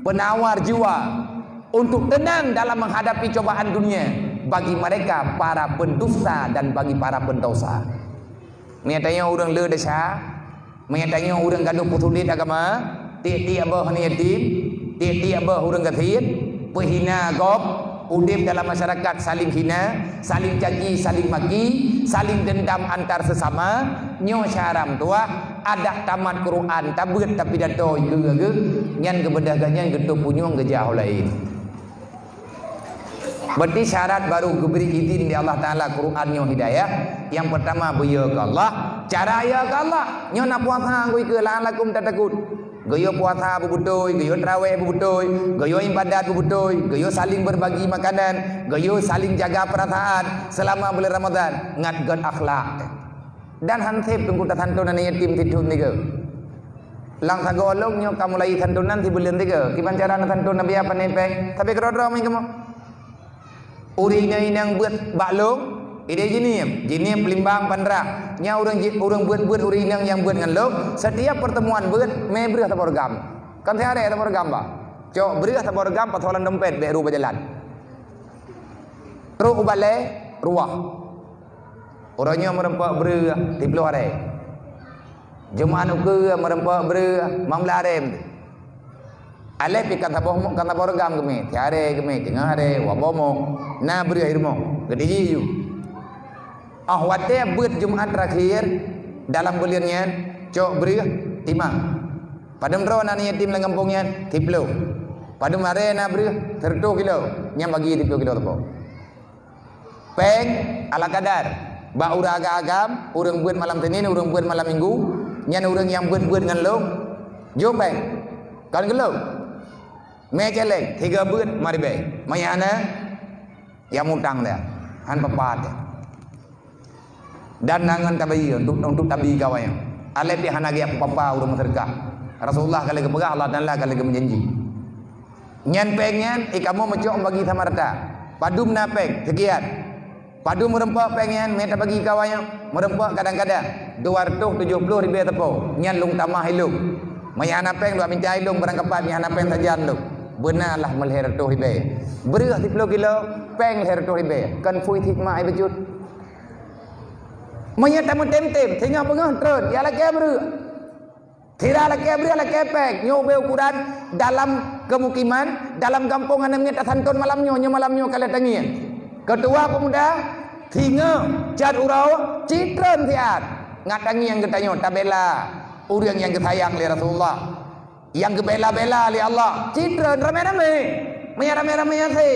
penawar jiwa untuk tenang dalam menghadapi cobaan dunia bagi mereka para pendusta dan bagi para pendosa. Meunyoe tanyoe ureueng le desya, meunyoe tanyoe ureueng gadoh peusulet agama, tiep-tiep boh aneuk yatim, tiep-tiep boh ureueng gasien, peuhina gob, udeb dalam masyarakat saling hina, saling caci, saling maki, saling dendam antar sesama, nyoe syaram tuah, adak tamat Quran, tabeuet tapidato keu geuh, nyan geubeudôh gobnyan geutôp punyueng geujak u laén. Berarti syarat baru geubri izin di Allah Taala Quran nyoe hidayah. Yang pertama beuyo keu Allah, Cara ya keu Allah, nyoe na puasa ngui keu la'allakum tattaqun. Geuyue puasa beubeutôi, geuyue traweh beubeutôi, geuyue ibadat beubeutôi, geuyue saling berbagi makanan, geuyue saling jaga perasaan selama bulan Ramadan, ngat gét akhlak. Dan han sép teungku tasanton aneuk yatim sithon tiga. Lam sagoe lôn nyoe ka mulai santonan sibuleuen tiga. Kiban cara neusanton Nabi apa nepeng? Tapi keudroe-droe meukamoe. Ureueng inong-inong beuet bak lôn, ideh jinih, jinih peulimbang pandrah. Nyan ureueng ji-, ureueng beuet-beuet ureueng inong nyang beuet ngon lôn, setiap pertemuan beuet, mé breueh saboh reugam. Kon siharé saboh reugam bah. Cok breueh saboh reugam, pasoe lam dompet, bèk rôh bak jalan. Trok u balèe, ruah. Uroe nyoe meureumpok breueh, siploh haré. Jumat ukeue meureumpok breueh, limong blaih haré. Aléh pih kan saboh mo-, kan saboh reugam geumé, siharé geumé, teungoh haré, dua boh mo, na breueh i rumoh, geutiji ju. Óh watèe beuet Jumat terakhir dalam buleuen nyan, cok breueh, timang. Padum droe na yatim lam gampông nyan, siploh. Padum haré na breueh, seureutôh kilo, nyan bagi siploh kilo teupeu. Péng ala kadar. Bak ureueng agam-agam, ureueng beuet malam Senin, ureueng beuet malam Minggu, nyan ureueng nyang beuet-beuet ngon lôn, jok péng. Kon keu lôn. Mé céléng, tiga beuet lima ribèe. Manyang hana, ya mutang dia. Han papat dia. Dan na ngon tabi, untuk, untuk tabi gawai. Aléh pih hana geujak peupapa ureueng meuseudeukah. Rasulullah ka lheueh geupeugah, Allah Taala ka lheueh geumeujanji. Nyan péng nyan, i kamoe meucok bagi sama rata. Padum na péng, sekian. Padum meureumpok péng nyan, mé tabagi keu awaknyoe. Meureumpok kadang-kadang dua ratus tujuh puluh ribèe teupeu. Nyan lôn tamah ilôn. Meunyo hana péng, lôn minta ilôn barangkapat, meunyo hana péng sajan lôn. Beuna lah meulhèe reutôh ribèe. Breueh siploh kilo, péng lhèe reutôh ribèe. Kon phui sit mak ai bacut. Meunyo tameutem-tem, singoh beungoh treun, ya lakèe breueh. Sira lakèe breueh, lakèe péng, nyoe ubé ukuran dalam kemukiman, dalam gampông hana miet tasanton malam nyoe, nyoe malam nyoe ka lheueh tangieng. Keutua pemuda, singoh, cat uroe, cit treun siat. Ngat tangieng geutanyoe tabela ureueng nyang geusayang lé Rasulullah, nyang geubela-bela lé Allah. Cit treun ramé-ramé, meunyo ramé-ramé hasé.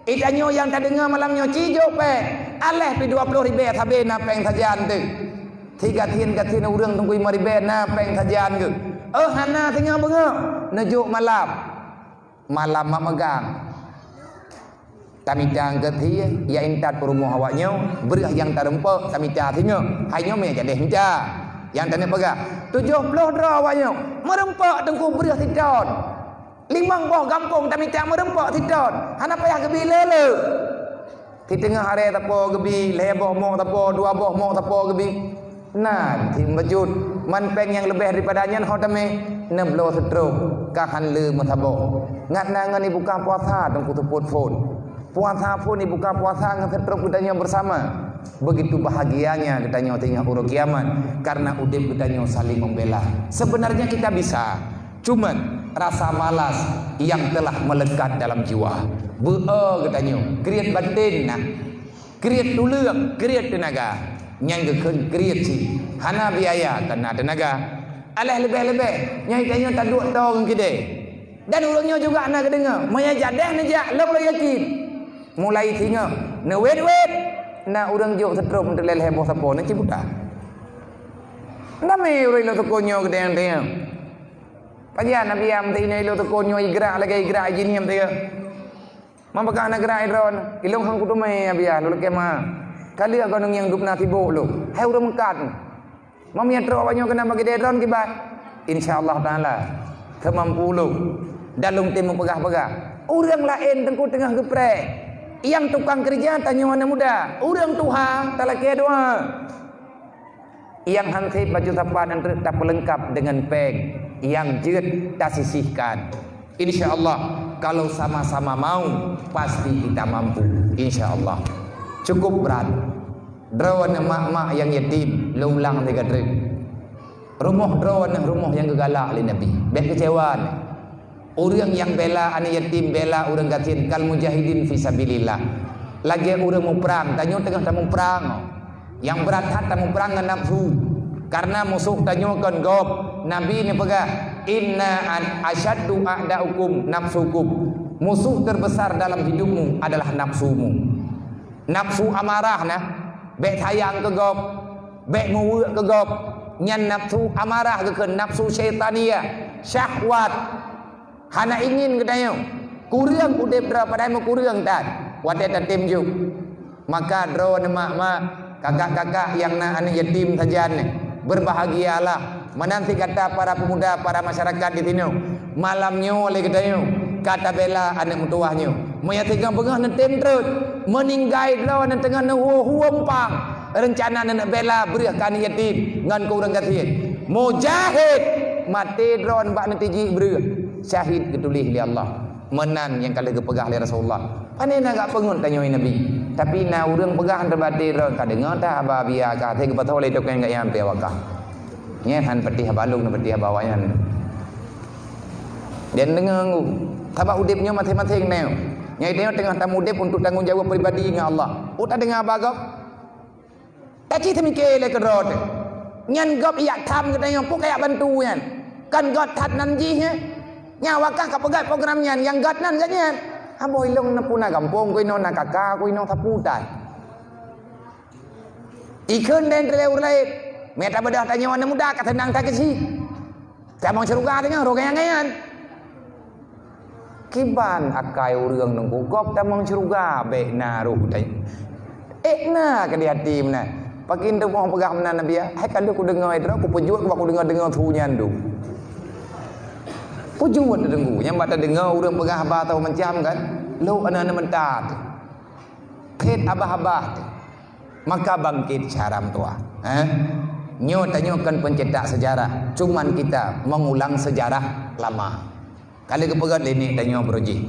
Geutanyoe nyang tadeungoe malam nyoe, ci jok péng, aléh pih dua ploh ribèe sabe na péng sajan teuh. Sigasien-gasien ureueng teungku limong ribèe na péng sajan geuh. Oh, hana singoh beungoh, neujok malam. Malam mak meugang. Tamita geuthie, ya intat peurumoh awaknyoe, breueh nyang tareumpok, tamita singoh. Hai nyoe mé jadeh mita. Nyang taneuk peugah, tujoh ploh droe awaknyoe, meureumpok teungku breueh siton. Limong boh gampông tamita meureumpok siton, hana payah geubi le-le. Siteungoh haré sapo geubi, lhèe boh mok sapo, dua boh mok sapo geubi. Na, tim bacut, man péng nyang leubeh daripada nyan ho tamé, neubloe seutrok, ka han le meusaboh. Ngat na ngon ibuka puasa teungku seupôt phon. Puasa phon ibuka puasa ngon seutrok geutanyoe beusama. Begitu bahagianya geutanyoe teungoh uroe kiamat, karena udeb geutanyoe saling membela. Sebenarnya kita bisa. Cuman, rasa malas yang telah melekat dalam jiwa. Beu-e geutanyoe, kriet baten na. Kriet tuleueng, kriet teunaga. Nyang geukheun kriet cit. Hana biaya, kana teunaga. Aléh leubeh-leubeh, nyang geutanyoe taduek toe ngon keudè. Dan ureueng nyoe juga na geudeungoe, meunyo jadeh neujak, lôn lôn yakin. Mulai singoh, neuwet-wet, na ureueng jok seutrok meuteuléh lhèe boh sapo, neucibuta. Namé ureueng lôn seuko nyoe geudeng-deng. Pajan Nabi am teuinai lôn teuko nyoe igrak lagèe igrak jinih am teuga. Mambaka na grak idron, ilôn han kuteumé Nabi ah lôn lakèe ma. Ka lheueh goe nungieng dub na sibok lôn. Hai ureueng meukat. Mam nyang trok awak nyoe keunan bagi idron kiban. Insya Allah Taala. Seumampu lôn. Dan lôn tem meupeugah-peugah. Ureueng laén teungku teungoh geupreh. Nyang tukang keureuja tanyoe aneuk muda. Ureueng tuha talakèe doa. Nyang han sép baju sapat nyan treuk tapeulengkap deungon péng, nyang jeuet tasisihkan. Insya Allah, kalau sama-sama mau, pasti kita mampu. Insya Allah. Cukup brat. Droeneuh mak-mak nyang yatim, lôn ulang siga treuk. Rumoh droeneuh rumoh nyang geugalak lé Nabi. Bèk keucewa neuh. Ureueng nyang bela aneuk yatim, bela ureueng gasien, kal mujahidin fi sabilillah. Lagèe ureueng muprang, tanyoe teungoh tamuprang. Nyang brat that tamuprang ngon nafsu. Karena musoh tanyoe kon gob. Nabi neupeugah, "Inna an asyaddu a'da'ukum nafsukum." Musuh terbesar dalam hidupmu adalah nafsumu. Nafsu amarah na, bèk sayang keu gob. Bék muweuek keu gob, nyan nafsu amarah geukheun, nafsu syaitaniyah, syahwat. Hana ingin geutanyoe. Kureueng udeb droe padahai meukureueng that watée tatem jok. Maka droeneuh mak-mak, kakak-kakak nyang na aneuëk yatim sajan, berbahagialah. Meunan cit gata para pemuda, para masyarakat di sinoe. Malam nyoe lé geutanyoe ka tabela aneuëk meutuwah nyoe. Meunyo singoh beungoh neutem treuk, meuninggai droeneuh teungoh neuhue-hue umpang, reuncana neuneuk bela breueh keu aneuëk yatim ngon keu ureuëng gasien. Mujahid, maté droeneuh bak neutijik breueh, syahid geutuléh lé Allah. Meunan nyang ka lheueh geupeugah lé Rasulullah. Pane na gak peungeut tanyoe Nabi. Tapi na ureuëng peugah hana teubaté droe ka deungoe that haba biasa ka, hase geupasoe lé token gak nyan pih awak kah. Nyan han patéh haba lôn, patéh haba awaknyan. Dan deungoe ngu. Sabab udeb nyoe maséng-maséng nyoe. Nyang tanyoe teungoh tameudeb untuk tanggong jaweueb pribadi ngon Allah. Oh, tadeungoe haba gob. Taci teumike lé keudroe teuh. Nyan gob ijak tham geutanyoe, peue kajak bantu nyan. Kan göt that nan jih nyan. Nyan awak kah ka peugöt program nyan, nyang göt nan geuh nyan. Amboi lôn neupuna gampông, keunoe na kaka, keunoe sapu tai. Ikheun dan teuleue ureuëng laén. Mita beudôh tanyoe aneuk muda ka seunang that keuchik. Tamong syeuruga teungoh roh ganyang-ganyang. Kiban akai ureuëng nunggu gob tamong syeuruga bék na roh tai. Ék na keu di hati meunan. Pakin teumoh peugah meunan Nabi, hai ka lheueh kudeungoe droe, kupeujeuet bak kudeungoe-deungoe su nyan du. Peujeuet deungoe, nyang bak tadeungoe ureuëng peugah haba tau macam kan. Lhok aneuk-aneuk meuta teuh. Phét abah-abah teuh. Maka bangkit syara meutuwah. Eh? Nyoe tanyoe kon pencetak sejarah, cuman kita mengulang sejarah lama. Ka lheueh geupeugöt lé nek tanyoe beurujih.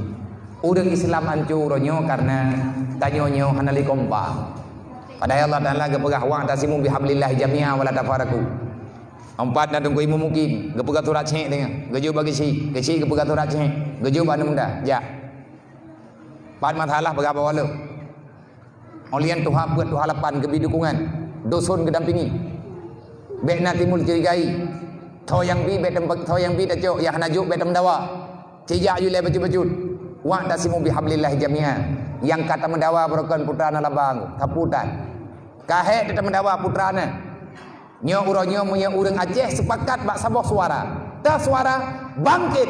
Ureuëng Islam anco uroe nyoe karena tanyoe nyoe hana lé kompak. Padahai Allah Taala geupeugah, "Wa'tasimu bihablillahi jami'a wa la tafarraqu." Empat na teungku imeum mukim, geupeugah surat cék teungoh, geujok bak geuchik, geuchik geupeugah surat cék, geujok bak aneuk muda, jak. Pat masalah peugah bak lôn. Óh lheueh nyan tuha peuet, tuha lapan geubi dukungan, dusun geudampingi. Bék na timbul curigai. Tho nyang bi bék teumpe-, tho nyang bi tacok, nyang hana jok bék tameudawa. Cijak ju lé bacut-bacut. Wa'tasimu bihablillahi jami'a. Nyang ka tameudawa beurukon putra na labang, sapu tai. Ka hék tameudawa putra na. Nyoe uroe nyoe meunyoe ureuëng Aceh sepakat bak saboh suara, teuh suara, bangkit,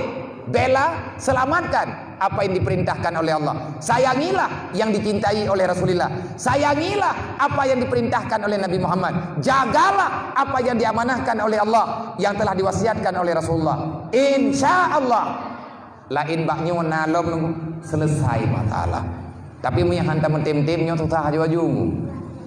bela, selamatkan apa yang diperintahkan oleh Allah. Sayangilah yang dicintai oleh Rasulullah. Sayangilah apa yang diperintahkan oleh Nabi Muhammad. Jagalah apa yang diamanahkan oleh Allah, yang telah diwasiatkan oleh Rasulullah. Insya Allah. Laén bak nyoe na lom selesai masalah. Tapi meunyo han tameutem-tem nyoe susah aju-aju.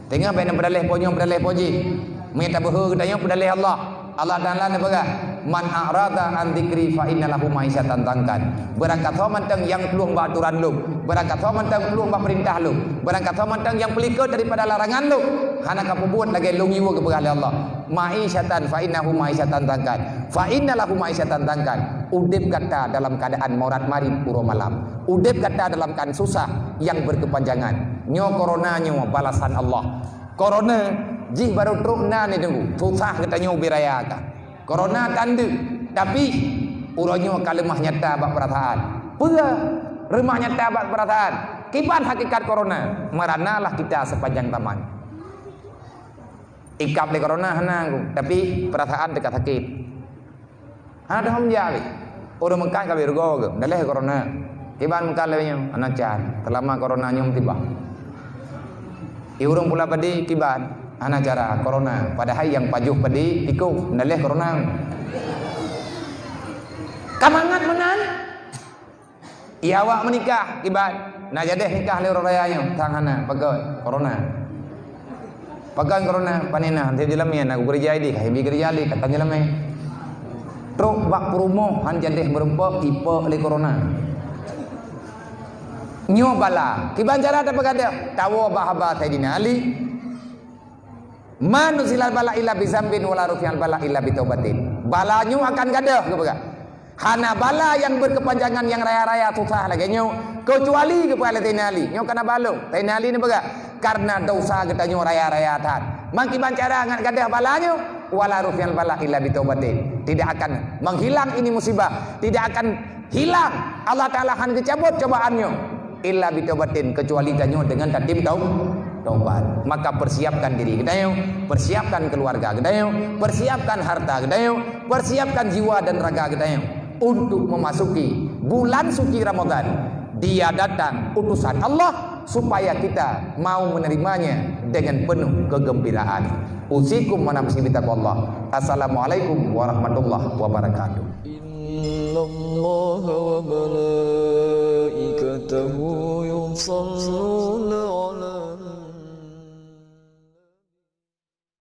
Teungoh bék na peudaleh po nyoe, peudaleh po jih. Meunyo tabeuhe geutanyoe peudaleh Allah. Allah Taala neupeugah, "Man a'rada an dzikri fa inna lahu ma'isyatan dhankan." Beurangkasoe mantong nyang plueng bak aturan lôn, beurangkasoe mantong plueng bak peurintah lôn, beurangkasoe mantong nyang peulikot daripada larangan lôn, hana ka peubuet lagée lôn yue geupeugah lé Allah. Ma'isyatan fa innahu ma'isyatan dhankan. Fa inna lahu ma'isyatan dhankan. Udeb gata dalam keadaan morat marit uroe malam. Udeb gata dalam keadaan susah yang berkepanjangan. Nyoe corona nyoe balasan Allah. Corona jih barô trok na ni tunggu. Susah geutanyoe ubé raya ka. Corona tan deuek. Tapi uroe nyoe ka leumah nyata bak peurasaan. Peue? Leumah nyata bak peurasaan. Kiban hakikat corona? Meranalah kita sepanjang zaman. Ikab lé corona hana ku, tapi perasaan teuka sakét. Hana dong jak lé. Ureuëng meukat ka beureugoe geuh, daleh corona. Kiban meukat lé nyoe, hana can. Selama corona nyoe tiba. I ureuëng pula padé kiban, hana cara corona. Padahai nyang pajoh padé tikôh, daleh corona. Ka mangat meunan. Iya awak meunikah, kiban na jadeh nikah lé uroe raya nyoe, sang hana, pakon corona. Pakon corona, pane na, hana jeulamé, na kukeureuja idéh, ka hibi keureuja lé, ka tan jeulamé. Trok bak peurumoh, han jadeh meurumpok, ipok lé corona. Nyoe bala, kiban cara tapeugadôh, tawoe bak haba Saidina Ali. "Ma nuzilal bala illa bi zambin wa la rufi'al bala illa bi taubatin." Bala nyoe akan gadôh geupeugah. Hana bala nyang berkepanjangan nyang raya-raya susah lagée nyoe, keucuali geupeugah lé Saidina Ali. Nyoe kana balong. Saidina Ali neupeugah, "Karena dosa geutanyoe raya-raya that." Mangkiban cara ngat gadôh bala nyoe, "Wa la rufi'al bala illa bi taubatin." Tidak akan menghilang ini musibah, tidak akan hilang. Allah Taala han geucabot cobaan nyoe illa bi taubatin, keucuali tanyoe deungon tatem tau-, Tobat. Maka persiapkan diri geutanyoe, persiapkan keluarga geutanyoe, persiapkan harta geutanyoe, persiapkan jiwa dan raga geutanyoe untuk memasuki bulan suci Ramadan. Dia datang utusan Allah supaya kita mau menerimanya dengan penuh kegembiraan. Usikum wa nafsi bitaqwallah. Assalamualaikum warahmatullahi wabarakatuh. إن الله وملائكته